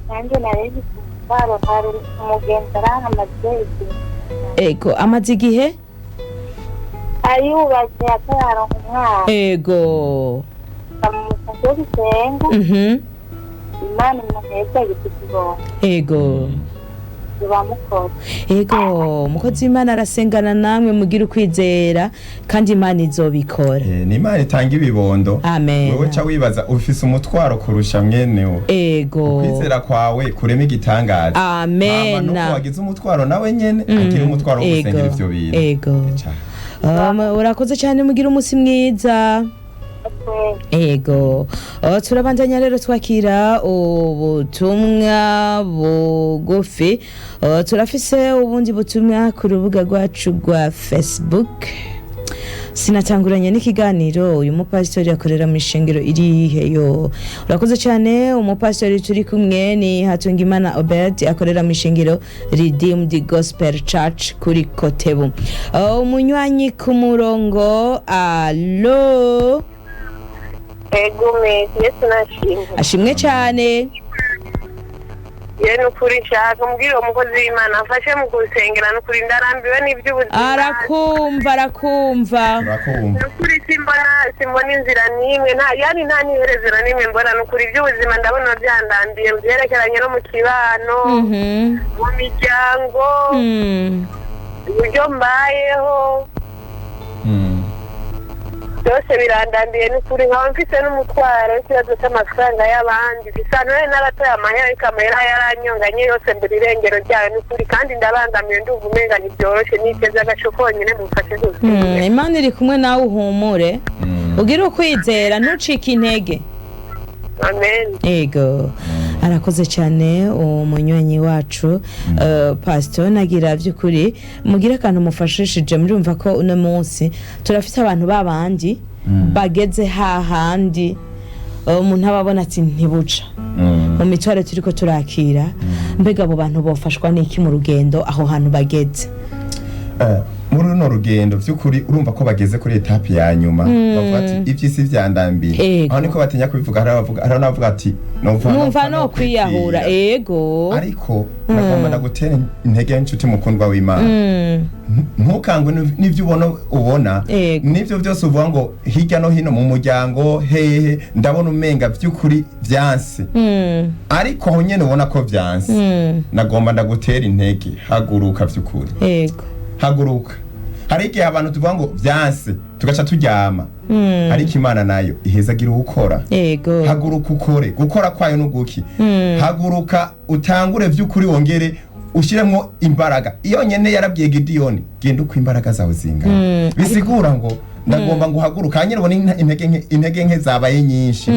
Nanjye nari umutwaro, hari umugenzi arahamaze igihe. Ego, amaze igihe. Ayubatse atararonka umwana. Ego. Bamufashe gusenga. Imana imuheza ikibondo. Ego. Bamukoze. Ego, umukozi w'Imana arasengana namwe, mugira ukwizera kandi Imana izobikora. Ni Imana itanga ibibondo. Amen. Wewe ca wibaza ufise umutwaro kurusha mwenewo. Ego. Kwizera kwawe kurema igitangaza. Amen. Hama nuko wagize umutwaro, nawe nyene agira umutwaro wo gusengera ivyo bintu. Ego. Ca. Urakoze cyane, mugira umunsi mwiza. Ego. Oh, turabandanya rero twakira ubutumwa bugufi. Oh, turafise ubundi butumwa ku rubuga rwacu rwa Facebook. Sinatanguranye n'ikiganiro, uyu mupasitori akorera mu ishengero irihe? Yo, urakoze cyane. Umupasitori turi kumwe ni Hatungimana Obed, akorera mu ishengero Redeemed Gospel Church kuri Kotebu. Oh, umunywanyi ku murongo, alo? Ego mezi, Yesu nashimwe. Ashimwe cyane. Ye, nukuri nshaka umbwire uwo mukozi w'Imana amfashe mu gusengera, nukuri ndarambiwe n'iby'ubuzima. Arakumva, arakumva. Urakumva. Nukuri simbona inzira n'imwe, nta yani nta n'iherezo n'imwe mbona. Nukuri iby'ubuzima ndabona byandambiye mu byerekeranye no mu kibano, mu miryango, uburyo mbayeho, byose birandambiye n'ukuri. Nkaba mfise n'umutwaro w'ikibazo cy'amafaranga y'abandi, bisa none n'abatoye amahera, ariko amahera yaranyonganye yose, mbura irengero ryayo n'ukuri, kandi ndabangamiwe, ndumva umenga ntibyoroshe. Niteze agaco konyine mumfashe gusenga. Imana iri kumwe nawe, uhumure, ugire ukwizera, ntucike intege. Amen. Ego, arakoze cyane uwo munywanyi wacu. Pastor, nagira by'ukuri mugire akantu mufashishije. Murumva ko uno munsi turafite abantu babandi bageze hahandi umuntu aba abona ati ntibuca mu mitwaro turiko turakira. Mbega abo bantu bofashwa n'iki mu rugendo aho hantu bageze? Muri runo rugendo by'ukuri urumva ko bageze kuri étape ya nyuma, bavuga ati iby'isi byandambiye. Aho niko batinya kubivuga. Hari n'abavuga ati numva numva no kwiyahura. Ego. Ariko nagomba ndagutera intege, inshuti mukundwa w'Imana. Ntukangwe n'ibyo ubona, n'ibyo byose uvuga ngo hirya no hino mu muryango, hehe, ndabona umenga by'ukuri byanse. Ariko aho nyene ubona ko byanse, nagomba ndagutera intege, haguruka by'ukuri. Haguruka. Hari igihe abantu tuvuga ngo byanse tugaca turyama, ariko Imana nayo ihezagira uwukora. Haguruka ukore. Gukora kwayo n'uguki? Haguruka utangure by'ukuri, wongere ushyiremo imbaraga. Iyo nyene yarabwiye Gidiyoni: "Genda uko imbaraga zawe zingana." Bisigura ngo ndagomba ngo uhaguruka hanyine ubone intege nke zabaye nyinshi.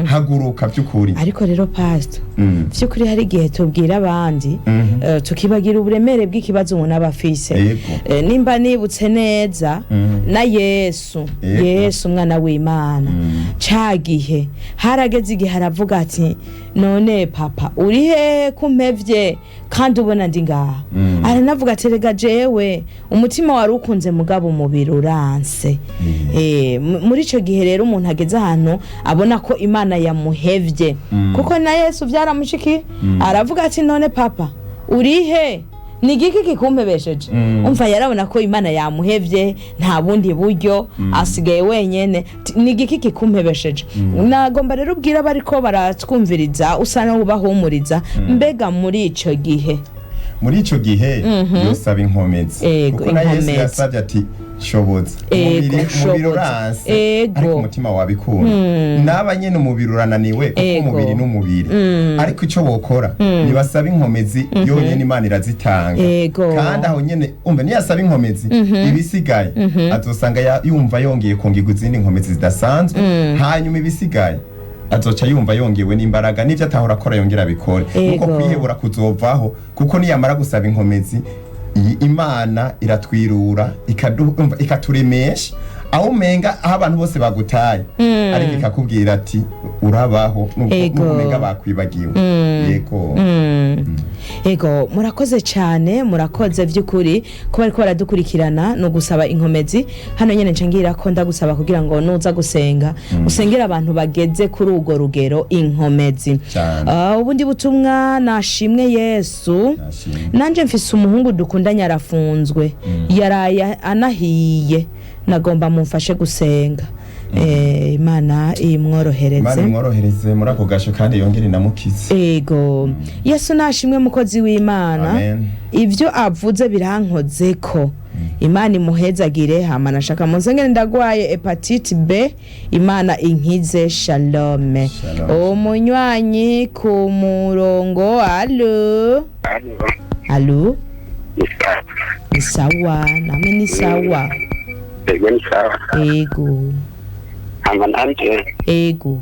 Haguruka by'ukuri. Ariko rero pastor, by'ukuri hari igihe tubwira abandi, tukibagira uburemere bw'ikibazo umuntu aba afise. Nimba nibutse neza, na Yesu, Yesu umwana w'Imana, ca gihe harageze igihe aravuga ati: "None Papa, uri hehe kumpevye kandi ubona ndi ngaha?" Aranavuga ati: "Rega jewe umutima wari ukunze, mugabo umubiri uranse." Muri ico gihe rero umuntu ageze ahantu abona ko Imana yamuhevye, kuko na Yesu byaramushikiye, aravuga ati: "None Papa, urihe? Ni igiki kikumpebesheje?" Umva, yarabona ko Imana yamuhevye, nta bundi buryo, asigaye wenyene. Ni igiki kikumpebesheje? Nagomba rero ubwira abariko baratwumviriza, usa n'ubahumuriza. Mbega muri ico gihe? Muri ico gihe yosaba inkomezi, kuko na Yesu inkomezi. yasabye ati: "Shoboza." Umubiri Shoboza. uranse, ariko umutima wabikunda. Naba nyene umubiri urananiwe, kuko umubiri n'umubiri, ariko ico bokora nibasaba inkomezi yonyene, Imana irazitanga. Kandi aho nyene umva, niyasaba inkomezi, ibisigaye azosanga yumva yongeye kongerwa izindi nkomezi zidasanzwe. Hanyuma ibisigaye azoca yumva yongewe n'imbaraga, n'ibyo atahora akora yongera abikore. Nuko kwihebura kuzovaho, kuko niyamara gusaba inkomezi, iyi Imana iratwirura, umva, ikaturemesha aho umenga aho abantu bose bagutaye, ariko ikakubwira ati: "Urabaho nubwo nubwo umenga bakwibagiwe." Yego. Ego, murakoze cyane, murakoze by'ukuri kuba ariko baradukurikirana. Ni ugusaba inkomezi. Hano nyine nca ngira ko ndagusaba kugira ngo nuza gusenga usengere abantu bageze kuri urwo rugero inkomezi. Cyane. Ah, ubundi butumwa: "Nashimwe Yesu." Nashimwe. "Nanje mfise umuhungu dukundanye, arafunzwe, yaraye anahiye. Nagomba mumfashe gusenga. Imana imworohereze. Imana imworohereze muri ako gasho kandi yongere inamukize. Ego, Yesu nashimwe, mukozi w'Imana. Amen. Ibyo avuze birankoze ko Imana imuhezagire. Hama nashaka munsengere, ndagwaye hepatite B, Imana inkize. Shalome. Shalom. Umunywanyi ku murongo, alo? Alo, ni sawa? Namwe ni sawa? Ego, ni sawa. Ego. Hama nanje Ego.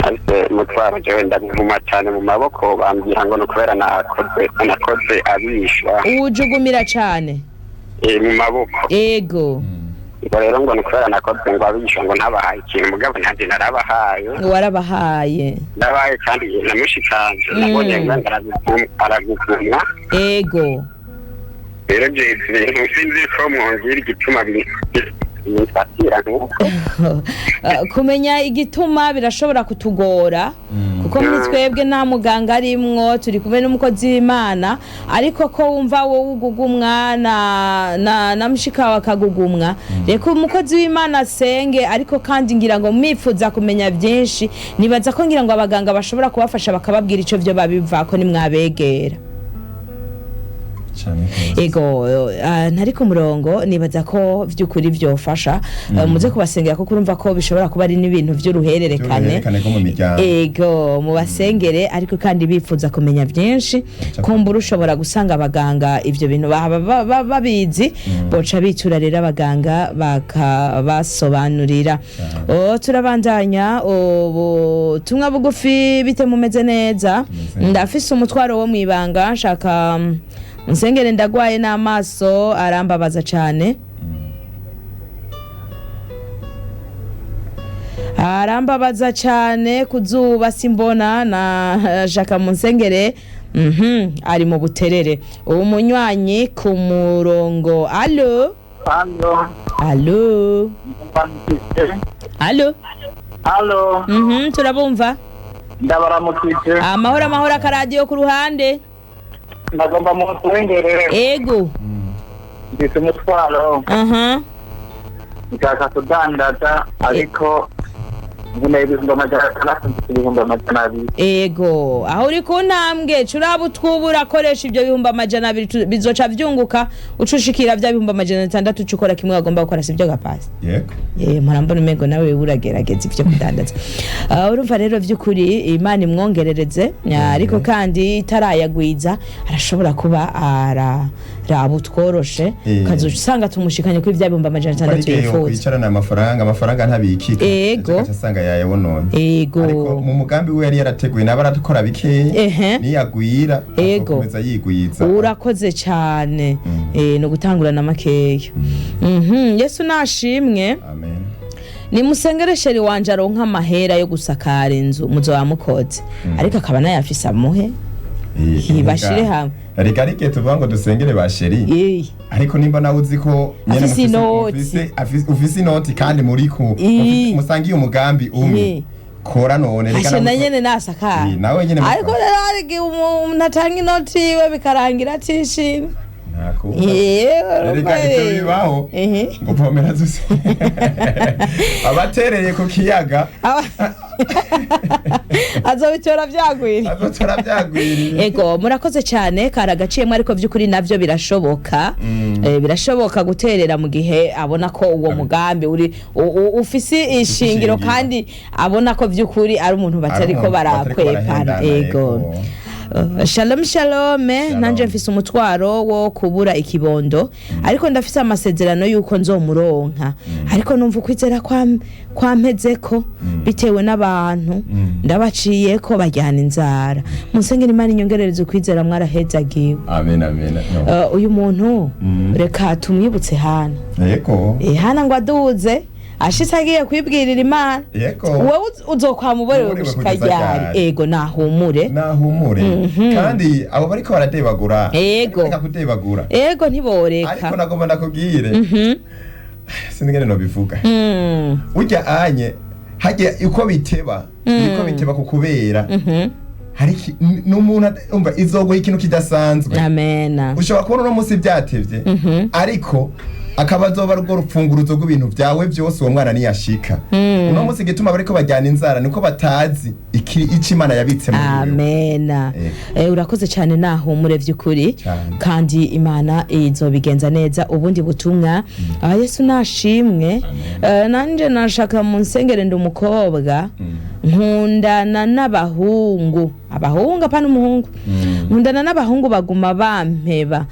afise umutwaro, jewe ndabivuma cyane mu maboko, bambwira ngo ni ukubera nakoze abishwa. Uwujugumira cane? Mu maboko. Ego. Ngo rero ngo ni ukubera nakoze ngo abishwa, ngo ntabahaye ikintu, mugabo nanjye narabahaye. Warabahaye? Ndabahaye, kandi namushikanje nabonye ngo araguvumwa. Ego. Rero je ibintu sinzi ko mwongera igituma bimfatira nk'uko. Kumenya igituma birashobora kutugora, kuko muri twebwe nta muganga arimwo, turi kumwe n'umukozi w'Imana. Ariko ko wumva wowe ugugumwa na mushikawe akagugumwa, reka umukozi w'Imana asenge. Ariko kandi ngira ngo mwifuza kumenya byinshi, nibaza ko ngira ngo abaganga bashobora kubafasha bakababwira ico vyo babivako nimwabegera. Cane rwose. Ego, ntari ku murongo, nibaza ko vy'ukuri vyofasha. Muze kubasengera, kuko urumva ko bishobora kuba ari n'ibintu vy'uruhererekane. Vy'uruhererekane rwo mu miryango. Ego, mubasengere, ariko kandi bifuza kumenya byinshi, kumbura ushobora gusanga abaganga ivyo bintu babizi, boca bitura rero abaganga bakabasobanurira. Oh, turabandanya ubutumwa bugufi. Bite, mumeze neza? Tumeze neza. Ndafise umutwaro wo mwibanga, nshaka nsengere, ndagwaye n'amaso arambabaza cane, arambabaza cyane ku zuba simbona, na shaka munsengere. Ari mu Buterere. Ubu munywanyi ku murongo, alo? Halo, Alo? Alo? Halo, Turabumva. Ndabaramukije. Amahoro, amahoro. Akaradiyo ku ruhande. Ndagomba munsengere. Ego. Mfise umutwaro, Aha. nshaka kudandaza, ariko nkeneye 600,000, mfise 200,000. Ego, aho uri ku ntambwe, curaba utwuba urakoresha ibyo 200,000, bizoca vyunguka, ucushikira vya 600,000, uca ukora kimwe wagomba gukora, sivyo gapasi? Yego. Murambona umengo nawe uragerageza ivyo kudandaza. Urumva rero vy'ukuri Imana imwongerereze, ariko kandi itarayagwiza arashobora kuba araraba utworoshe, ukazoca usanga tumushikanye kuri vya 600,000 Ariko iyo yifuza. kwicarana amafaranga, amafaranga ntabikika. Ego. Agaca asanga yayabononye. Ego. Ariko mu mugambi we yari yarateguye nawe arakora bikeya, niyagwira Ego. azokomeza yigwiza. Urakoze cyane. Ni ugutangurana makeya. Yesu nashimwe. Amen. Nimusengere chéri wanje aronka amahera yo gusakara inzu, muzoba mukoze, ariko akaba nayafise amuhe. Bashire hamwe. Reka, ariko igihe tuvuga ngo dusengere ba chéri, ariko nimba nawe uzi ko nyene Afise inoti. ufise inoti kandi muri ku musangiye umugambi umwe, kora none, reka Ashe nawe na nyene nasakara. Nawe nyene Ariko musakara. rero hari igihe umuntu atanga inoti yiwe bikarangira atishimye. Ntakuba. Yewe, Reka, urumva ivyo rero. bibaho. Ngo pomera zose abatereye ku kiyaga. Azobitora vyagwiriye. Azotora byagwiriye. Ego, murakoze cyane, kari agaciyemo, ariko by'ukuri nabyo birashoboka. Birashoboka guterera mu gihe abona ko uwo mugambi uri ufise ishingiro, ishingiro. kandi abona ko by'ukuri ari umuntu batariko umuntu batariko barakwepana. barahendana, Ego. ego. Shalom, shalom. Shalom. Nanje mfise umutwaro wo kubura ikibondo, ariko ndafise amasezerano yuko nzomuronka, ariko numva ukwizera kwampezeko bitewe n'abantu ndabaciyeko bajyana inzara. Munsengere Imana inyongerereze ukwizera, mwarahezagiwe. Amen, amen. No. Uyu muntu, reka tumwibutse Hana. Yego. Hana ngo aduze ashitse agiye kwibwirira Imana: Yego. "Wowe uzokwama uborewe Uborewe gushika kugeza ryari?" ryari? Ego, nahumure. Nahumure, kandi abo bariko baradebagura, Ego. reka kudebagura. Ego, ntiboreka. Ariko nagomba ndakubwire, sinzi ingene nobivuga, burya anye hajya uko biteba niko biteba kukubera. Hari n'umuntu umva izogoye ikintu kidasanzwe. Amena. Ushobora kubona uno munsi byatevye, ariko Akaba azoba rwo rufunguruzo rw'ibintu byawe byose uwo mwana niyashika. Uno munsi igituma bariko bajyana inzara niko batazi ico Imana yabitse muri wewe. Amena. Urakoze cyane, nahumure by'ukuri. Cyane. Kandi Imana izobigenza neza. Ubundi butumwa: aha Yesu nashimwe. Nanje nashaka mu nsengere, ndi umukobwa, nkundana n'abahungu, abahungu apana umuhungu, nkundana n'abahungu baguma bampeba.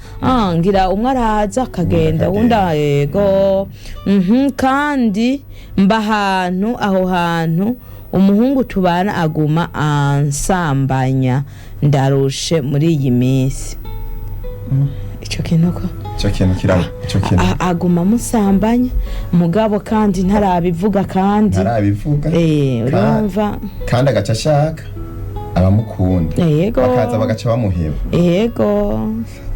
Ngira umwe araza akagenda, akagenda. Uwundi yego. Kandi mba ahantu, aho hantu umuhungu tubana aguma ansambanya, ndarushe muri iyi minsi. Icyo kintu ko Ico kintu kira, ico kintu aguma amusambanya, mugabo kandi ntarabivuga kandi ntarabivuga. Urumva. Kandi agaca ashaka abamukunda Yego. bakaza bagaca bamuheba. Yego.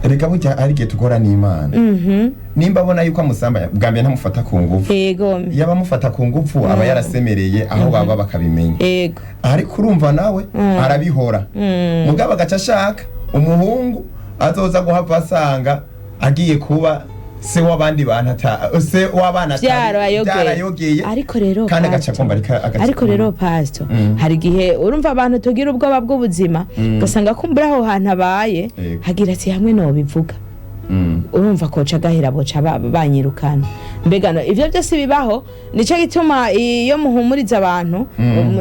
Erega burya hari igihe tugora n'Imana. Nimba abona yuko amusambanya, bwa mbere ntamufata ku ngufu. Yego. Iyo abamufata ku ngufu aba yarasemereye aho baba bakabimenya. Yego. Ariko urumva nawe arabihora, mugabo agaca ashaka umuhungu azoza guhava asanga agiye kuba se w'abandi bantu se w'abana Byarayogeye. byarayogeye. Ariko rero Kandi agaca Pastor, agomba ariko rero pastor, hari igihe urumva abantu tugira ubwoba bw'ubuzima, ugasanga kumbura aho hantu abaye, Yego. hagira ati hamwe nobivuga, urumva koca gahera, boca banyirukana. Mbega ivyo byose bibaho, nico gituma iyo muhumuriza abantu,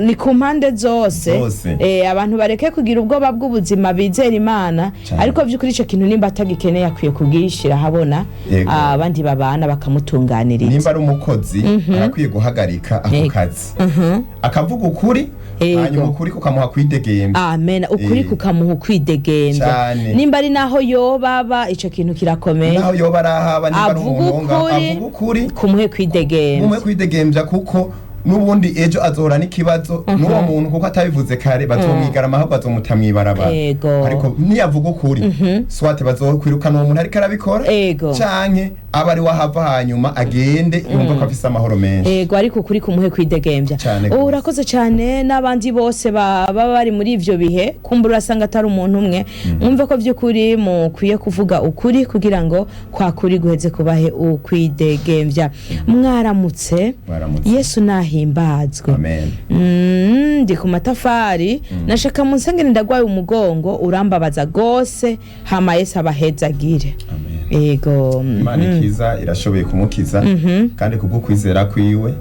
ni ku mpande zose. Zose. Abantu bareke kugira ubwoba bw'ubuzima, bizera Imana. Cane. Ariko vy'ukuri ico kintu nimba atagikeneye akwiye kubwishira ahabona, Yego. abandi babana bakamutunganiriza. Nimba ari umukozi arakwiye guhagarika ako Yego. kazi, akavuga ukuri, Yego. hanyuma ukuri kukamuha kwidegembya. Amen, ukuri kukamuha ukwidegembya. Cane. Nimba ari naho yobaba, ico kintu kirakomeye. Naho yoba arahaba, nimba ari Avuga umuntu wonga, ukuri. avuga ukuri, kumuhe kwidegembya. Mumwe kwidegembya, kuko n'ubundi ejo azohora n'ikibazo n'uwo muntu, kuko atabivuze kare bazomwigarama, ahubwo bazomuta mw'ibarabara. Ego. Ariko niyavuga ukuri, swate bazokwirukana uwo muntu ariko arabikora, Ego. canke aba ari we ahava, hanyuma agende yumva ko afise amahoro menshi. Ego, ariko ukuri kumuhe kwidegembya. Cane Oh, gose. urakoze cyane, n'abandi bose baba bari muri ivyo bihe, kumbura urasanga atari umuntu umwe, mwumve ko by'ukuri mukwiye kuvuga ukuri kugira ngo kwa kuri guheze kubahe ukwidegembya. Mwaramutse? Mwaramutse. Yesu nahimbazwe. Amen. Ndi ku matafari, nashaka munsengere, ndagwaye umugongo urambabaza gose, hama Yesu abahezagire. Amen. Ego. Imana ikiza irashoboye kumukiza, kandi kubwo kwizera kwiwe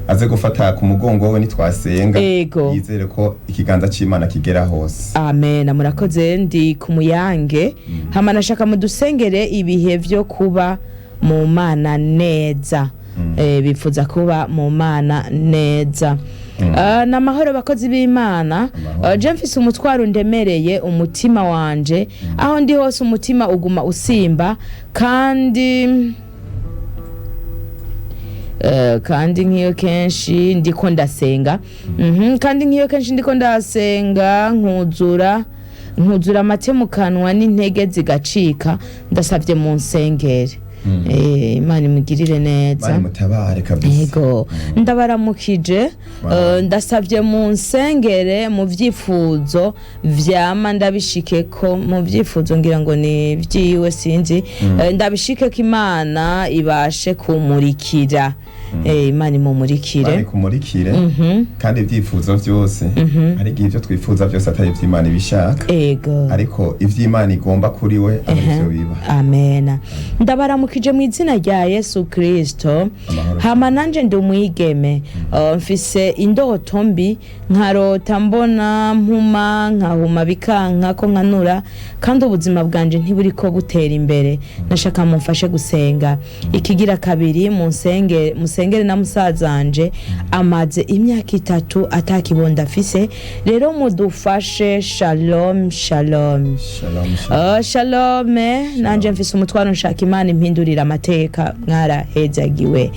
aze gufata ku mugongo we nitwasenga, Ego. yizere ko ikiganza c'Imana kigera hose. Amen, murakoze. Ndi ku Muyange, hama nashaka mudusengere ibihe byo kuba mu Mana neza. Bifuza kuba mu Mana neza. Ni amahoro bakozi b'Imana. Amahoro. Je mfise umutwaro ndemereye umutima wanje, aho ndi hose umutima uguma usimba, kandi kandi nk'iyo kenshi ndiko ndasenga, kandi nk'iyo kenshi ndiko ndasenga nkuzura amate mu kanwa n'intege zigacika. Ndasabye mu nsengere. Imana imugirire neza. Imana imutabare kabisa. Yego, ndabaramukije. Wow. Ndasabye mu nsengere mu byifuzo vyama ndabishike ko mu byifuzo, ngira ngo ni vyiwe, sinzi. Ndabishike ko Imana ibashe kumurikira. Imana imumurikire. Imana ikumurikire, kandi ibyifuzo byose, hari igihe ibyo twifuza byose atari iby'Imana ibishaka, Ego. ariko iby'Imana igomba kuri we aba arivyo biba. Amena. Ndabaramukije mu izina rya Yesu Kristo. Amahoro. Hama nanje ndi umwigeme. Mfise indoto mbi, nkarota mbona mpuma, nkahuma bikanka ko nkanura, kandi ubuzima bwanje ntiburiko butera imbere. Nashaka mumfashe gusenga. Ikigira kabiri, munsenge, musengere na musazanje amaze imyaka 3 atakibondo afise, rero mudufashe. Shalom, shalom. Shalom, shalom. Oh, shalome, nanje mfise umutwaro, nshaka Imana impindurira amateka. Mwarahezagiwe.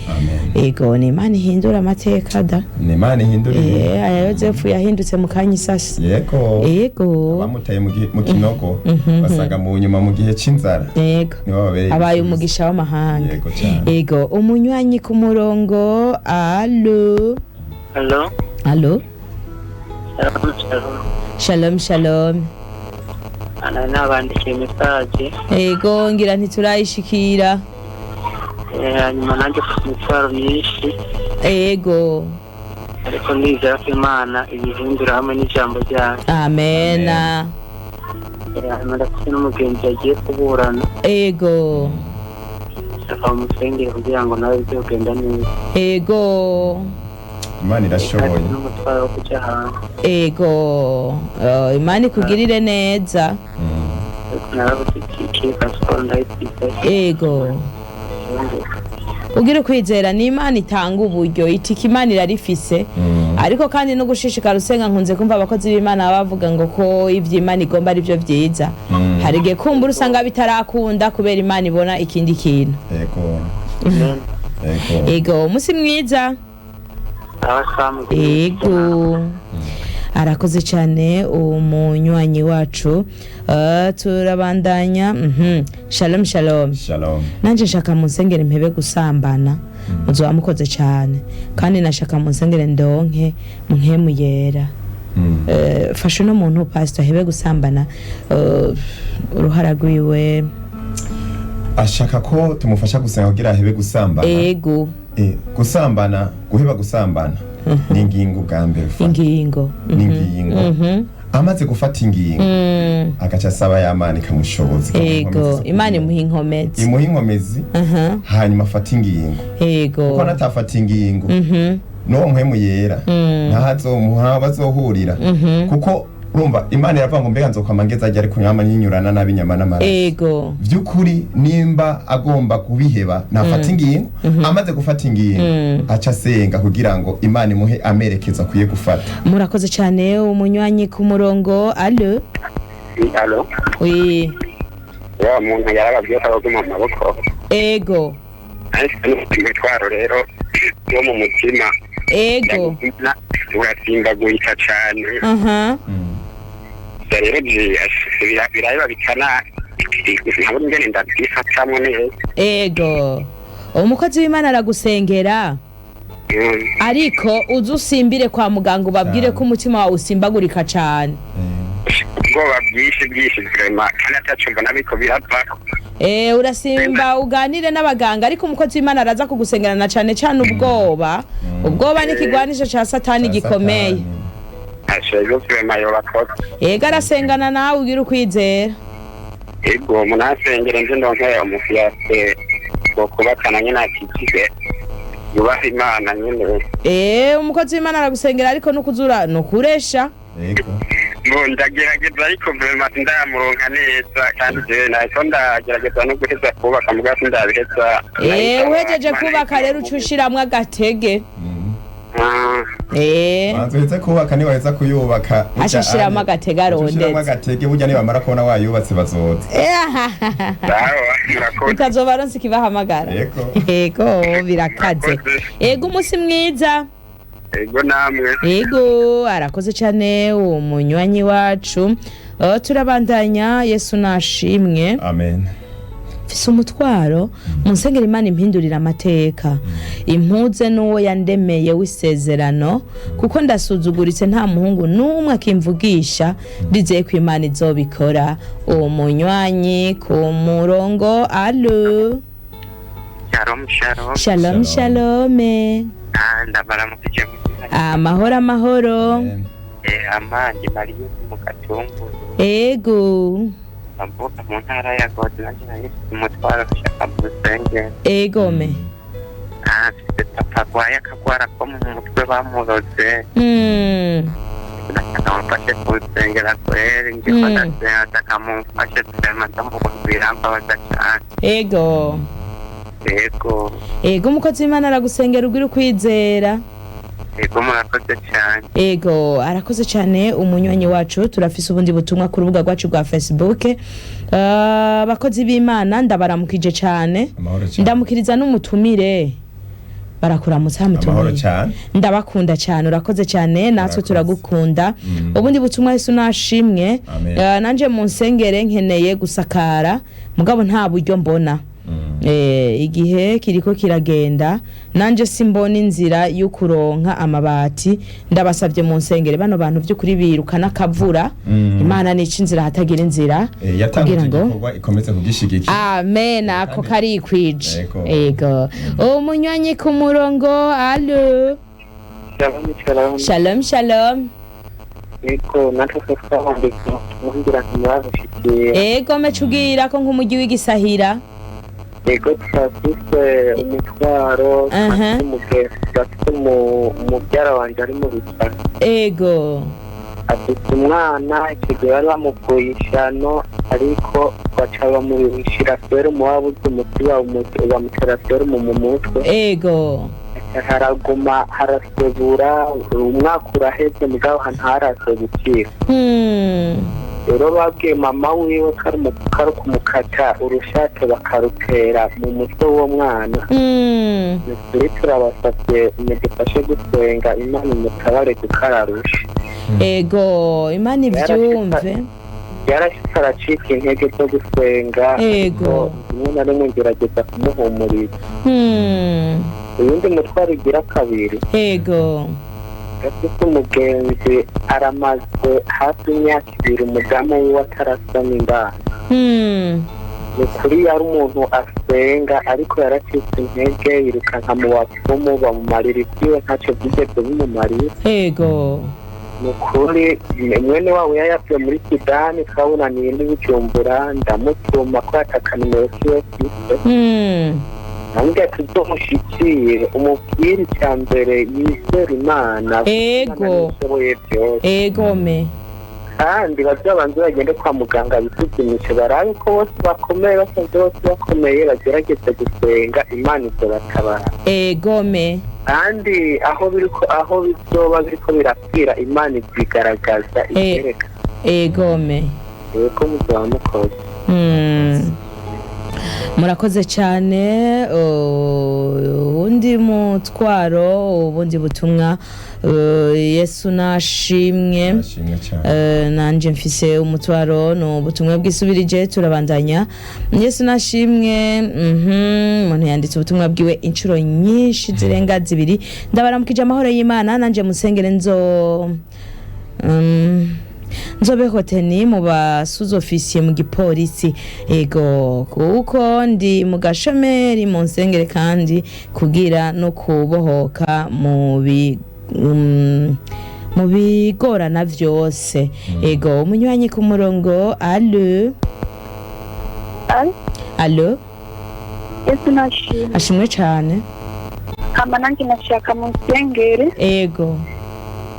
Amen. Ego, ni Imana ihindura amateka da. Ni Imana ihindura ibintu. Aya Yozefu yahindutse mu kanya isasi. Yego. Ego. Bamutaye mu kinogo, basanga mu nyuma mu gihe c'inzara Ego. nibo babereye Abaye ibisubizo. umugisha w'amahanga. Yego cyane. Ego, umunywanyi ku murongo. Alo? Hello. Alo? Shalom, shalom. Shalom, shalom. Ana nabandikiye message. Ego, ngira ntiturayishikira. Hanyuma nanjye mfite imitwaro myinshi, Ego. ariko ndizera ko Imana ibihindura hamwe n'ijambo ryayo. Amena. Hanyuma ndafite n'umugenzi yagiye kuburana, Ego. ndashaka umusengere kugira ngo nawe bijye kugenda neza. Ego. Imana irashoboye. Kandi n'umutwaro wo kujya hanze. Ego. Imana ikugirire neza. Ariko narabuze itike, pasiporo ndayifite. Ego. Ugira ukwizera ni Imana itanga uburyo, itike Imana irarifise. Ariko kandi no gushishikara usenga, nkunze kumva abakozi b'Imana bavuga ngo ko ivyo Imana igomba ari byo vyiza. Hari igihe kumbura usanga bitarakunda kubera Imana ibona ikindi kintu. Ego. Ego. Ego, umunsi mwiza. Abasamu. Ego, arakoze cyane umunywanyi wacu. Turabandanya. Shalom, shalom. Shalom. Nanje nshaka munsengere mpebe gusambana, muzoba mukoze cyane, kandi nashaka munsengere ndonke munkemu yera. Fasha uno muntu, pastor, ahebe gusambana. Uruhara rwiwe. Ashaka ko tumufasha gusenga kugira ahebe gusambana. Ego. Gusambana, guheba gusambana ni ingingo bwa mbere ufata. Ingingo. Ni ingingo. Amaze gufata ingingo, agaca asaba ya Mana ikamushoboza, ikamuha inkomezi Ego. zo Imana kugira. imuha inkomezi. Imuha inkomezi. Hanyuma afata ingingo, Ego. kuko natafata ingingo n'uwo mpwemu yera ntahazomuha bazohurira, kuko urumva Imana iravuga ngo mbega nzokwama ngeze ajya ariko nyama nyinyurana nabi inyama n'amaraso. Ego. Vy'ukuri nimba agomba kubiheba nafata ingingo. Amaze gufata ingingo, aca asenga kugira ngo Imana imuhe amerekezo akwiye gufata. Murakoze cyane. Umunywanyi ku murongo, alo? Alo. Oui. Wa muntu yarababwiye ko abaguma mu maboko. Ego. Ariko n'umutwaro rero wo mu mutima. Ego. Urasimbagurika cane. Aha. Rero biraheba bikana, ntabona ingene ndavyifatamwo neza. Ego, umukozi w'Imana aragusengera. Ariko uze usimbire kwa muganga ubabwire ko umutima wawe usimbagurika cyane. Ubwoba bwinshi bwinshi vraiment, kandi ataco mbona biriko birava. Urasimba uganire n'abaganga, ariko umukozi w'Imana araza kugusengera, na cane cane ubwoba. Ubwoba ni ikigwanisho ca Satani gikomeye. Ashego vraiment, yobakoze. Ego, arasengana nawe, ugira ukwizera. Ego, munasengere nje ndonke umufiyase wo kubakana nyene akijije, yubaha Imana nyene. Umukozi w'Imana aragusengera, ariko nukuzura nukuresha. Ego. Bo ndagerageza, ariko vraiment sindamuronka neza, kandi jewe nahiko ndagerageza no guheza kubaka, mugabo sindabiheza. Uhejeje kubaka rero uca ushiramwo agatege. Banza uheze kubaka, niwaheza kuyubaka burya Aca ashiramwo ane, agatege. aca ushiramwo Arondetse. agatege, burya nibamara kubona wayubatse bazoza. Sawa, murakoze. Utazoba ronse ikibahamagara. Ego. Ego, birakaze. Murakoze. Ego, umunsi mwiza. Ego, namwe. Ego, arakoze cyane uwo munywanyi wacu. Turabandanya. Yesu nashimwe. Amen. Mfise umutwaro, munsengera Imana impindurira amateka, impuze n'uwo yandemeye w'isezerano, kuko ndasuzuguritse, nta muhungu n'umwe akimvugisha. Ndizeye ko Imana izobikora. Uwo munywanyi ku murongo, alo? Shalom, shalom. Shalom. Shalom. Shalome. Ndabaramukije. Amahoro, amahoro. Amen. Amandi Mariyo mu Gatunguru. Ego. Mvuka mu ntara ya Ngozi, nanjye nari mfite umutwaro nshaka mu rusengero. Egome. Mfite papa arwaye akagwara ko mu mutwe bamuroze. Ndashaka mumfashe kunsengera kweri, ndiko ndasenga, ndashaka mumfashe vraiment, ndamubona birambabaza cane. Ego. Yego. Ego, umukozi w'Imana aragusengera, ugira ukwizera. Yego, murakoze cane. Ego, arakoze cyane umunywanyi wacu. Turafise ubundi butumwa ku rubuga rwacu rwa Facebook. Abakozi b'Imana ndabaramukije cyane. Amahoro cyane. Ndamukiriza n'umutumire, barakuramutsa. Amahoro Mutumire. cyane. Ndabakunda cyane. Urakoze cyane, natwe Urakoze. turagukunda. Ubundi butumwa, Yesu nashimwe. Amen. Nanje munsengere, nkeneye gusakara mugabo nta buryo mbona. Igihe kiriko kiragenda, nanje simbona inzira yo kuronka amabati. Ndabasabye mu nsengere. Bano bantu by'ukuri biruka n'akavura. Imana nica inzira hatagira inzira. Yatanguje kugira ngo igikorwa, ikomeze kugishigikira. Amen, ako karikwije. Yego. Ego, umunywanyi ku murongo, alo? Shalom, shalom. Shalom, shalom. Yego, natwe twe twabandika tumubwira ntimurabushikiye. Ego, mecubwira ko nk'umujyi w'igisahira. Yego, turafise umutwaro. Aha. Turafise umugenzi, turafise umubyara wanje ari mu bitaro. Afite umwana, icyo gihe bari bamukuye ishano, ariko baca bamushira serumu, wabuze umuti bamutera serumu mu mutwe. Haraguma harasebura, umwaka uraheze mugabo ntarasebukira. Rero babwiye mama wiwe ko ari ko ari kumukata urushato bakarutera mu mutwe w'uwo mwana. Ni ukuri turabasabye mudufashe gusenga Imana imutabare kuko ararusha. Ego, Imana ibyumve. Yarashitse aracika intege zo gusenga. Ego. Ariko rimwe na rimwe ngerageza kumuhumuriza. Uyundi mutwaro ugira kabiri, afite umugenzi aramaze hafi imyaka 2 umudamu wiwe atarasama indani. Ni ukuri yari umuntu asenga, ariko yaracitse intege, yirukanka mu bapfumu, bamumarira ibyiwe, ntacyo byigeze bimumariye. Ni ukuri mwene wabo yari yavuye muri Sudani, twabonaniye n'ibujumbura, ndamutuma ko yataka nimero kiwe mfise. Namubwira ati uzomushikire umubwire icya mbere yizere Imana. Imana ishoboye byose. Egome. Kandi bazabanze bagende kwa muganga bisuzumishe, barabe ko bose bakomeye. Basanze bose bakomeye, bagerageze gusenga, Imana izobatabara. Egome. Kandi aho biriko, aho bizoba biriko birapfira, Imana izigaragaza, ikereka. Egome. Yego, muzaba mukoze. Murakoze cyane. Uwundi mutwaro, ubundi butumwa, Yesu nashimwe. Ashimwe cyane. Nanje mfise umutwaro, ni ubutumwa bwisubirije, turabandanya. Yesu nashimwe. Umuntu yanditse ubutumwa bwiwe inshuro nyinshi zirenga zibiri. Ndabaramukije amahoro y'Imana, nanje musengere nzo nzobe hoteni mu basuzofisiye mu gipolisi. Ego, kuko ndi mu gashomeri, mu nsengere kandi kugira no kubohoka mu bigorana vyose. Ego, umunywanyi ku murongo, alo? Alo? Yesu nashimwe. Ashimwe cane. Hama nanjye nashaka mu nsengere.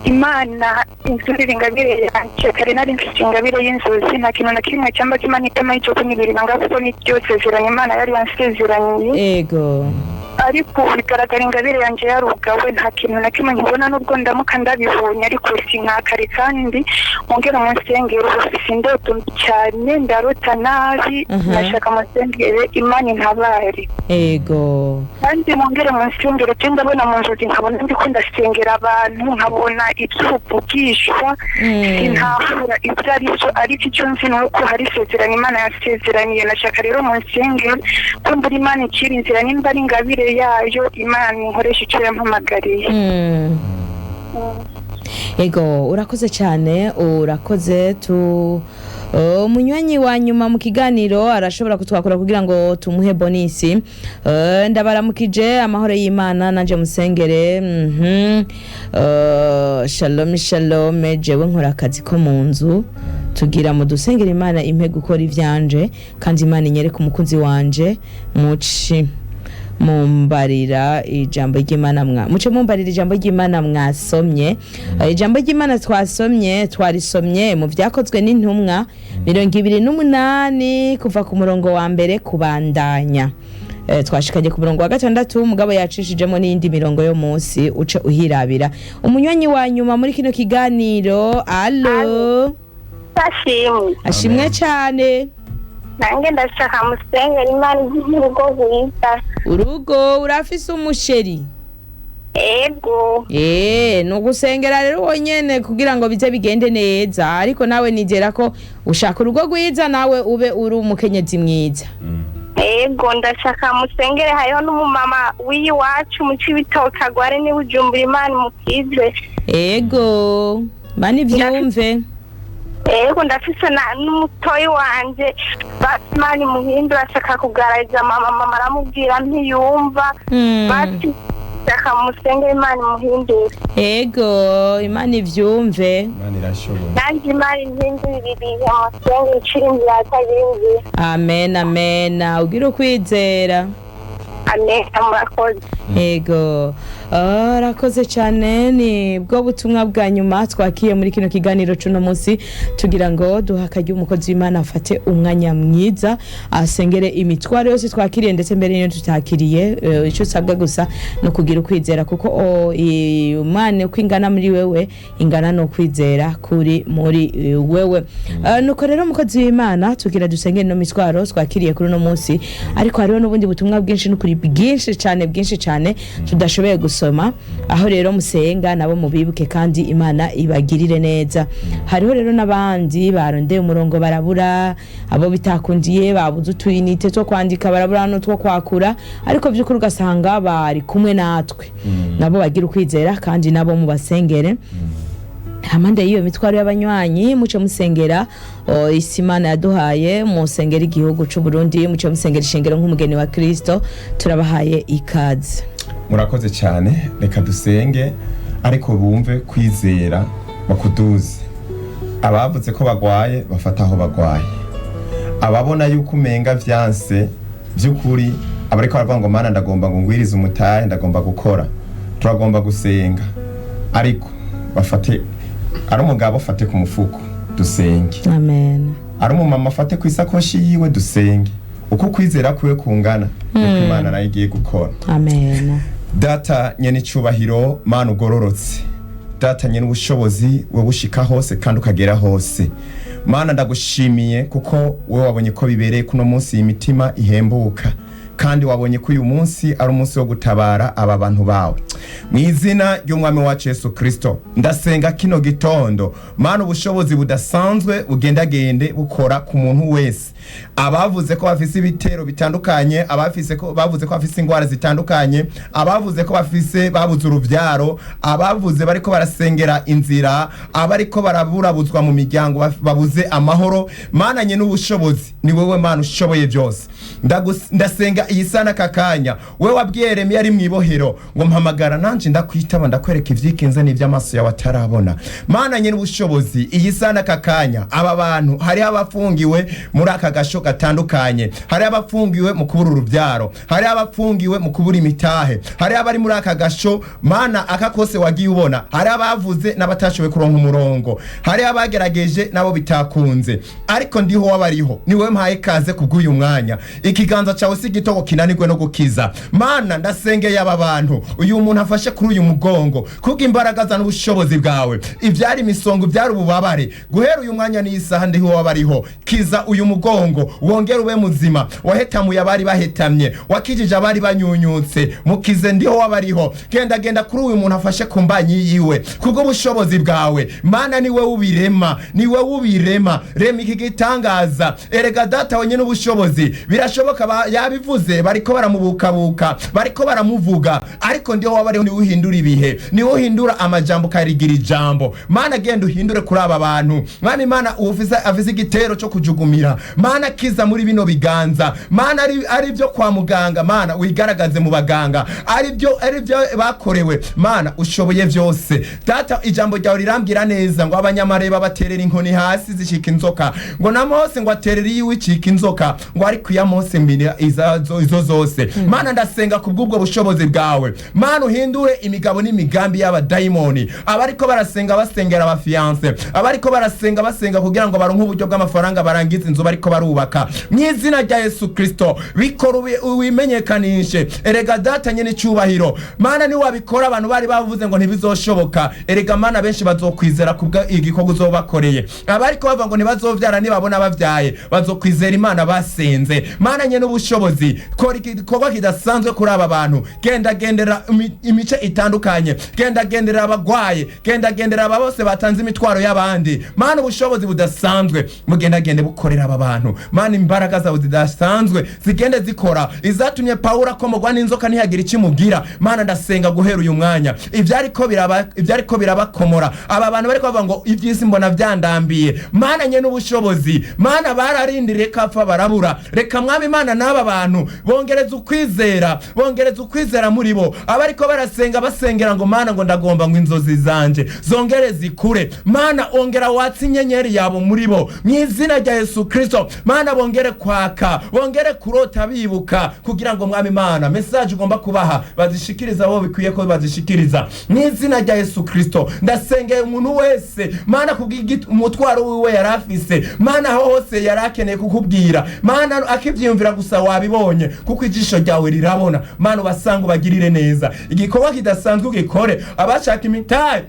Imana inzurira ingabire yanje. Kare nari mfite ingabire y'inzozi, nta kintu na kimwe cyangwa Imana itama icyo kunyibirira ngaho, kuko ni ryo sezerano Imana yari yansezeraniye. Ariko ubu bigaragara ingabire yanjye yarugawe, nta kintu na kimwe nkibona nubwo ndamuka ndabibonye, ariko sinkakare. Kandi mwongere mu nsengero, ufite indoto mbi cyane, ndarota nabi. Ndashaka mu nsengere, Imana intabare. Kandi mwongere mu nsengero je ndabona mu nzozi, nkabona ndiko ndasengera abantu, nkabona iby'ubuvugishwa. Sintahura ibyo ari byo, ariko icyo nzi ni uko hari isezerano Imana yasezeraniye. Nashaka rero mu nsengero ko mbura Imana icira inzira, nimba ari ingabire yayo, Imana inkoresha icyo yampamagariye. Ego, urakoze cyane, urakoze. Tu umunywanyi wa nyuma mu kiganiro arashobora kutwakura kugira ngo tumuhe bonisi. Ndabaramukije amahoro y'Imana, nanje musengere. Shalom, shalom. Jewe nkora akazi ko mu nzu, tugira mu dusengere Imana impe gukora ivyanje, kandi Imana inyereke umukunzi wanje. Muci mumbarira ijambo ry'Imana mwa muce mumbarira ijambo ry'Imana mwasomye. Ijambo ry'Imana twasomye, twarisomye mu Vyakozwe n'Intumwa 28, kuva ku murongo wa mbere kubandanya. Twashikanye ku murongo wa gatandatu, mugabo yacishijemo n'iyindi mirongo yo munsi, uce uhirabira. Umunywanyi wa nyuma muri kino kiganiro, alo? Ashimwe. Ashimwe cyane. Nanjye ndashaka musengera, Imana igihe urugo rwiza. Urugo, urafise umusheri? Ego. Eh, ni ugusengera rero wonyene kugira ngo bize bigende neza, ariko nawe nizera ko ushaka urugo rwiza, nawe ube uri umukenyezi mwiza. Ego, ndashaka musengere. Hariho n'umumama w'iwacu mu Cibitoke agware ni Bujumbura, Imana imukize. Ego, Mana ivyumve. Ego, ndafise n'umutoyi wanje, basi Imana imuhindura, ashaka kugarariza mama, mama aramubwira ntiyumva. Basi ndashaka musengere, Imana imuhindure. Ego, Imana ivyumve. Imana irashoboye. Nanjye Imana impindurire ibihe, musengere icira inzira atagira inzira. Amen, amen, ugira ukwizera. Amen, murakoze. Ego, arakoze cyane. Ni bwo butumwa bwa nyuma twakiye muri kino kiganiro c'uno munsi, tugira ngo duhe akaryo umukozi w'Imana afate umwanya mwiza asengere imitwaro yose twakiriye, ndetse mbere niyo tutakiriye. Icyo usabwa gusa ni ukugira ukwizera, kuko Imana uko ingana muri wewe ingana no kwizera kuri muri wewe. Nuko rero, umukozi w'Imana, tugira dusengere ino mitwaro twakiriye kuri uno munsi, ariko hariho n'ubundi butumwa bwinshi, n'ukuri bwinshi cyane, bwinshi cyane tudashoboye gusoma. Aho rero musenga nabo mubibuke, kandi Imana ibagirire neza. Hariho rero n'abandi barondeye umurongo barabura, abo bitakundiye babuze utuyinite two kwandika, barabura n'utwo kwakura, ariko by'ukuri ugasanga bari kumwe natwe. Nabo bagira ukwizera, kandi nabo mubasengere. Hamande y'iyo mitwaro y'abanywanyi, muce musengera isi Imana yaduhaye, musengera igihugu c'u Burundi, muce musengera ishengero nk'umugeni wa Kristo. Turabahaye ikaze. Murakoze cyane. Reka dusenge, ariko bumve kwizera bakuduze. Abavuze ko bagwaye bafata aho bagwaye, ababona yuko umenga vyanse by'ukuri, abariko baravuga ngo Mana, ndagomba ngo ngwirize umutahe, ndagomba gukora, turagomba gusenga, ariko bafate, ari umugabo afate ku mufuko dusenge, Amen. ari umumama afate ku isakoshi yiwe dusenge. Uko kwizera kwiwe kungana niko Imana nayo igiye gukora. Amen. Data nyene icubahiro, Mana ugororotse, Data nyene ubushobozi, wowe ushika hose kandi ukagera hose, Mana ndagushimiye kuko wowe wabonye ko bibereye kuno munsi iyi mitima ihembuka, kandi wabonye ko uyu munsi ari umunsi wo gutabara aba bantu bawe. Mu izina ry'Umwami wacu Yesu Kristo, ndasenga kino gitondo, Mana, ubushobozi budasanzwe bugendagende bukora ku muntu wese. Abavuze ko bafise ibitero bitandukanye, abafise ko bavuze ko bafise ingwara zitandukanye, abavuze ko bafise babuze uruvyaro, abavuze bariko barasengera inzira, abariko baraburabuzwa mu miryango, babuze amahoro, Mana nye n'ubushobozi, ni wewe Mana ushoboye byose. Ndasenga iyi sana kakanya we wabwiye Yeremiya ari mw'ibohero ngo mpamagara nanje ndakwitaba, ndakwereka ivyikinze n'ivy'amaso yawe atarabona. Mana nye n'ubushobozi, iyi sana kakanya aba bantu, hariho abafungiwe muri aka gasho gatandukanye, hariho abafungiwe mu kubura urubyaro, hariho abafungiwe mu kubura imitahe, hariho abari muri aka gasho, Mana, aka kose wagiye ubona, hariho abavuze n'abatashoboye kuronka umurongo, hariho abagerageje nabo bitakunze, ariko ndiho wabariho, ni wowe mpaye kaze kubw'uyu mwanya. Ikiganza cyawe si gito ngo kinanirwe no gukiza. Mana, ndasengeye aba bantu, uyu muntu afashe kuri uyu mugongo, kubwo imbaraga za n'ubushobozi bwawe, ibyari imisongo, ibyari ububabare, guhera uyu mwanya n'isaha, ndiho wabariho, kiza uyu mugongo wongere ube muzima. Wahetamuye abari bahetamye, wakijije abari banyunyutse, mukize ndiho wabariho. Genda genda kuri uyu muntu afashe ku mbanyi yiwe, kubwo bushobozi bwawe. Mana, ni wowe ubirema, ni wowe ubirema, rema iki gitangaza. Erega Data wenyine ubushobozi, birashoboka yabivuze, bariko baramubukabuka, bariko baramuvuga, ariko ndiho wabariho, niwe uhindura ibihe, niwe uhindura amajambo ukarigira ijambo. Mana, genda uhindure kuri aba bantu. Mwami Mana, ufise afise igitero cyo kujugumira, Mana, kiza muri bino biganza. Mana, ari byo kwa muganga, Mana, wigaragaze mu baganga, ari byo bakorewe. Mana, ushoboye byose. Data, ijambo ryawe rirambwira neza ngo abanyamareba baterera inkoni hasi zishika inzoka, ngo na Mose ngo aterere iyiwe icika inzoka, ngo ariko iya Mose mbira izo zose. Mana, ndasenga kubw'ubwo bushobozi bwawe, Mana, uhindure imigabo n'imigambi y'abadayimoni. Abariko barasenga basengera abafiyanse, abariko barasenga basenga kugira ngo baronke uburyo bw'amafaranga barangize inzu bariko barubaka, mu izina rya Yesu Kristo, bikora wimenyekanishe. Erega Data nyene icyubahiro, Mana, ni wabikora abantu bari bavuze ngo ntibizoshoboka. Erega Mana, benshi bazokwizera kubwa igikorwa uzobakoreye. Abariko bavuga ngo ntibazovyara, nibabona bavyaye bazokwizera Imana basenze. Mana nyene ubushobozi. N'ubushobozi, kora igikorwa kidasanzwe kuri aba bantu. Genda gendera imice itandukanye, genda gendera abagwaye, genda gendera aba bose batanze imitwaro y'abandi. Mana, ubushobozi budasanzwe mugendagende bukorera aba bantu. Mana, imbaraga zawe zidasanzwe zigende zikora izatumye Pawulo akomogwa n'inzoka ntihagire ikimubwira. Mana, ndasenga guhera uyu mwanya ivyariko birabakomora aba bantu bariko bavuga ngo ivy'isi mbona vyandambiye. Mana nye n'ubushobozi, Mana, bararindiriye kapfa barabura. Reka Mwami Imana n'aba bantu bongereza ukwizera, bongereza ukwizera muri bo. Abariko barasenga basengera ngo Mana, ngo ndagomba ngo inzozi zanje zongere zikure. Mana, ongera watse inyenyeri yabo muri bo mu izina rya Yesu Kristo. Mana, bongere kwaka, bongere kurota bibuka, kugira ngo Mwami Imana message ugomba kubaha bazishikiriza abo bikwiye ko bazishikiriza mu izina rya Yesu Kristo. Ndasengeye umuntu wese, Mana, kubw'umutwaro wiwe yari afise. Mana, aho hose yari akeneye kukubwira, Mana, akivyiyumvira gusa wabibonye, kuko ijisho ryawe rirabona. Mana, ubasanga ubagirire neza, igikorwa kidasanzwe ugikore. Abashaka imitahe,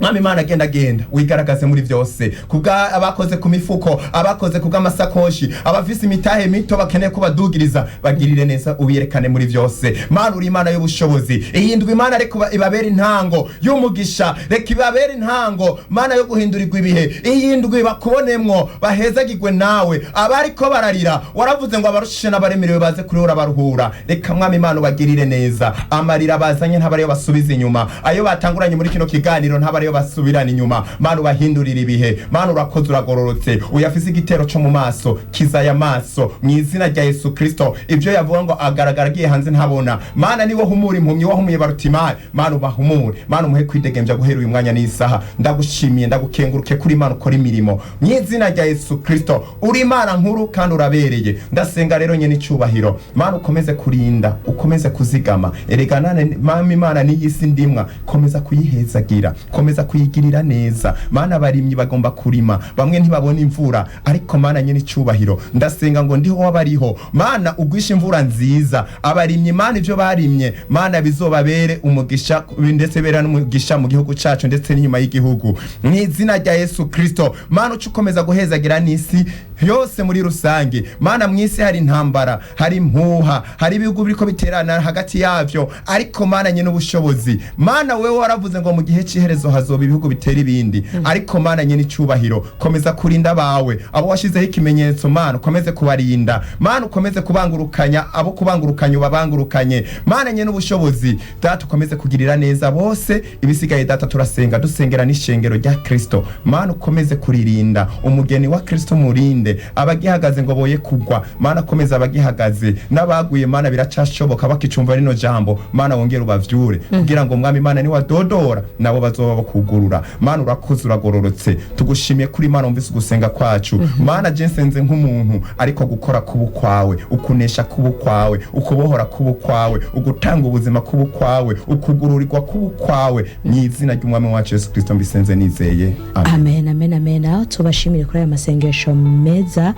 Mwami Imana, genda genda wigaragaze muri vyose, kubwa abakoze ku mifuko, abakoze kubw'amasakoshi, abafise imitahe mito bakeneye kubadugiriza, bagirire neza, ubiyerekane muri vyose. Mana, uri Imana y'ubushobozi. Iyi ndwi, Imana, reka ibabere intango y'umugisha, reka ibabere intango, Mana, yo guhindurirwa ibihe. Iyi ndwi bakubonemwo, bahezagirwe nawe. Abariko bararira, waravuze ngo abarushishe n'abaremerewe baze kuri urabaruhura. Reka Mwami Imana ubagirire neza, amarira bazanye ntabariyo basubiza inyuma, ayo batanguranye muri kino kiganiro ntabariyo basubirana inyuma. Mana, ubahindurira ibihe. Mana, urakoze, uragororotse. Uyafise igitero co mu maso, kizaya amaso mu izina rya Yesu Kristo. Ivyo yavuga ngo agaragara agiye hanze ntabona. Mana, niwe humura impumyi, wahumuye Barutimayi. Mana, ubahumure. Mana, umuhe kwidegemvya guhera uyu mwanya n'isaha. Ndagushimiye, ndagukenguruke kuri Imana ukora imirimo mu izina rya Yesu Kristo. Uri Imana nkuru kandi urabereye. Ndasenga rero nyene icubahiro, Mana, ukomeze kurinda, ukomeze kuzigama. Erega nane Mama Imana n'iyisi ndimwa, komeza kuyihezagira, komeza kuyigirira neza. Mana, abarimyi bagomba kurima, bamwe ntibabona imvura, ariko Mana nyene icubahiro, ndasenga ngo ndiho wabariho, Mana, ugwishe imvura nziza abarimyi. Mana, ivyo barimye, Mana, bizobabere umugisha, ndetse bera n'umugisha mu gihugu cacu ndetse n'inyuma y'igihugu mu izina rya Yesu Kristo. Mana, uce ukomeza guhezagira n'isi yose muri rusange. Mana, mw'isi hari intambara, hari impuha, hari ibihugu biriko biterana hagati yavyo, ariko Mana nyene ubushobozi, Mana, wewe waravuze ngo mu gihe c'iherezo hazoba ibihugu bitera ibindi, ariko Mana nyene icubahiro, komeza kurinda abawe, abo washizeho ikimenyetso. Mana, ukomeze kubarinda. Mana, ukomeze kubangurukanya, abo kubangurukanya ubabangurukanye. Mana nyene ubushobozi, Data, ukomeze kugirira neza bose. Ibisigaye, Data, turasenga dusengera n'ishengero rya Kristo. Mana, ukomeze kuririnda umugeni wa Kristo, murinde abagihagaze ngo boye kugwa. Mana, komeza abagihagaze n'abaguye. Mana, biracashoboka bakicumva rino jambo. Mana, wongere ubavyure kugira ngo Mwami Imana niwadodora nabo bazoba bakugurura. Mana, urakoze, uragororotse. Tugushimiye kuri Imana wumvise ugusenga kwacu. Mana, je nsenze nk'umuntu, ariko gukora kubu kwawe, ukunesha kubu kwawe, ukubohora kubu kwawe, ugutanga ubuzima kubu kwawe, ukugururirwa kubu kwawe, mu izina ry'Umwami wacu Yesu Kristo mbisenze nizeye, amen. Amen, amen, amen. Tubashimire kuri aya masengesho meza.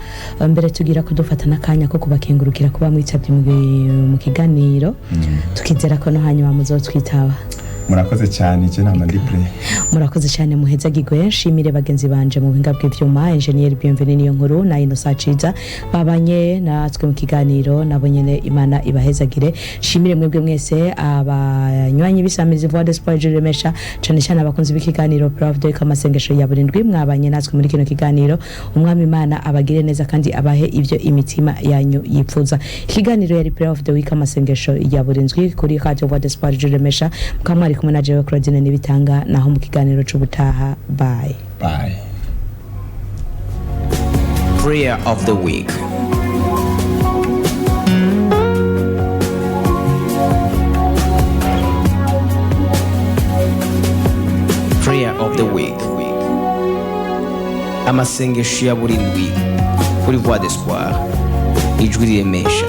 Mbere tugira kudufata n'akanya ko kubakengurukira kuba mwitabye mu kiganiro, tukizera ko no hanyuma muzotwitaba. Murakoze cyane, je nama ndi pre. Murakoze cyane, muhezagirwe. Nshimire bagenzi banje mu buhinga bw'ivyuma, Engineer Bienvenue niyo nkuru na Innocent Ciza babanye natwe mu kiganiro, nabo nyene Imana ibahezagire. Nshimire mwebwe mwese abanywanyi b'Isamizi Voix d'Espoir Remesha, cyane cyane abakunzi b'ikiganiro Prof de kamasengesho ya burindwi mwabanye natwe muri kino kiganiro. Umwami Imana abagire neza kandi abahe ivyo imitima yanyu yipfuza. Ikiganiro yari Prayer of the Week, amasengesho ya burindwi kuri Radio Voix d'Espoir Remesha, mukamwari kumwe na jewe Claudine Nibitanga. Naho mu kiganiro c'ubutaha, bye bye. Prayer of the Week. Prayer of the Week. Amasengesho ya buri ndwi kuri Voix d'Espoir. Ijwi riremesha.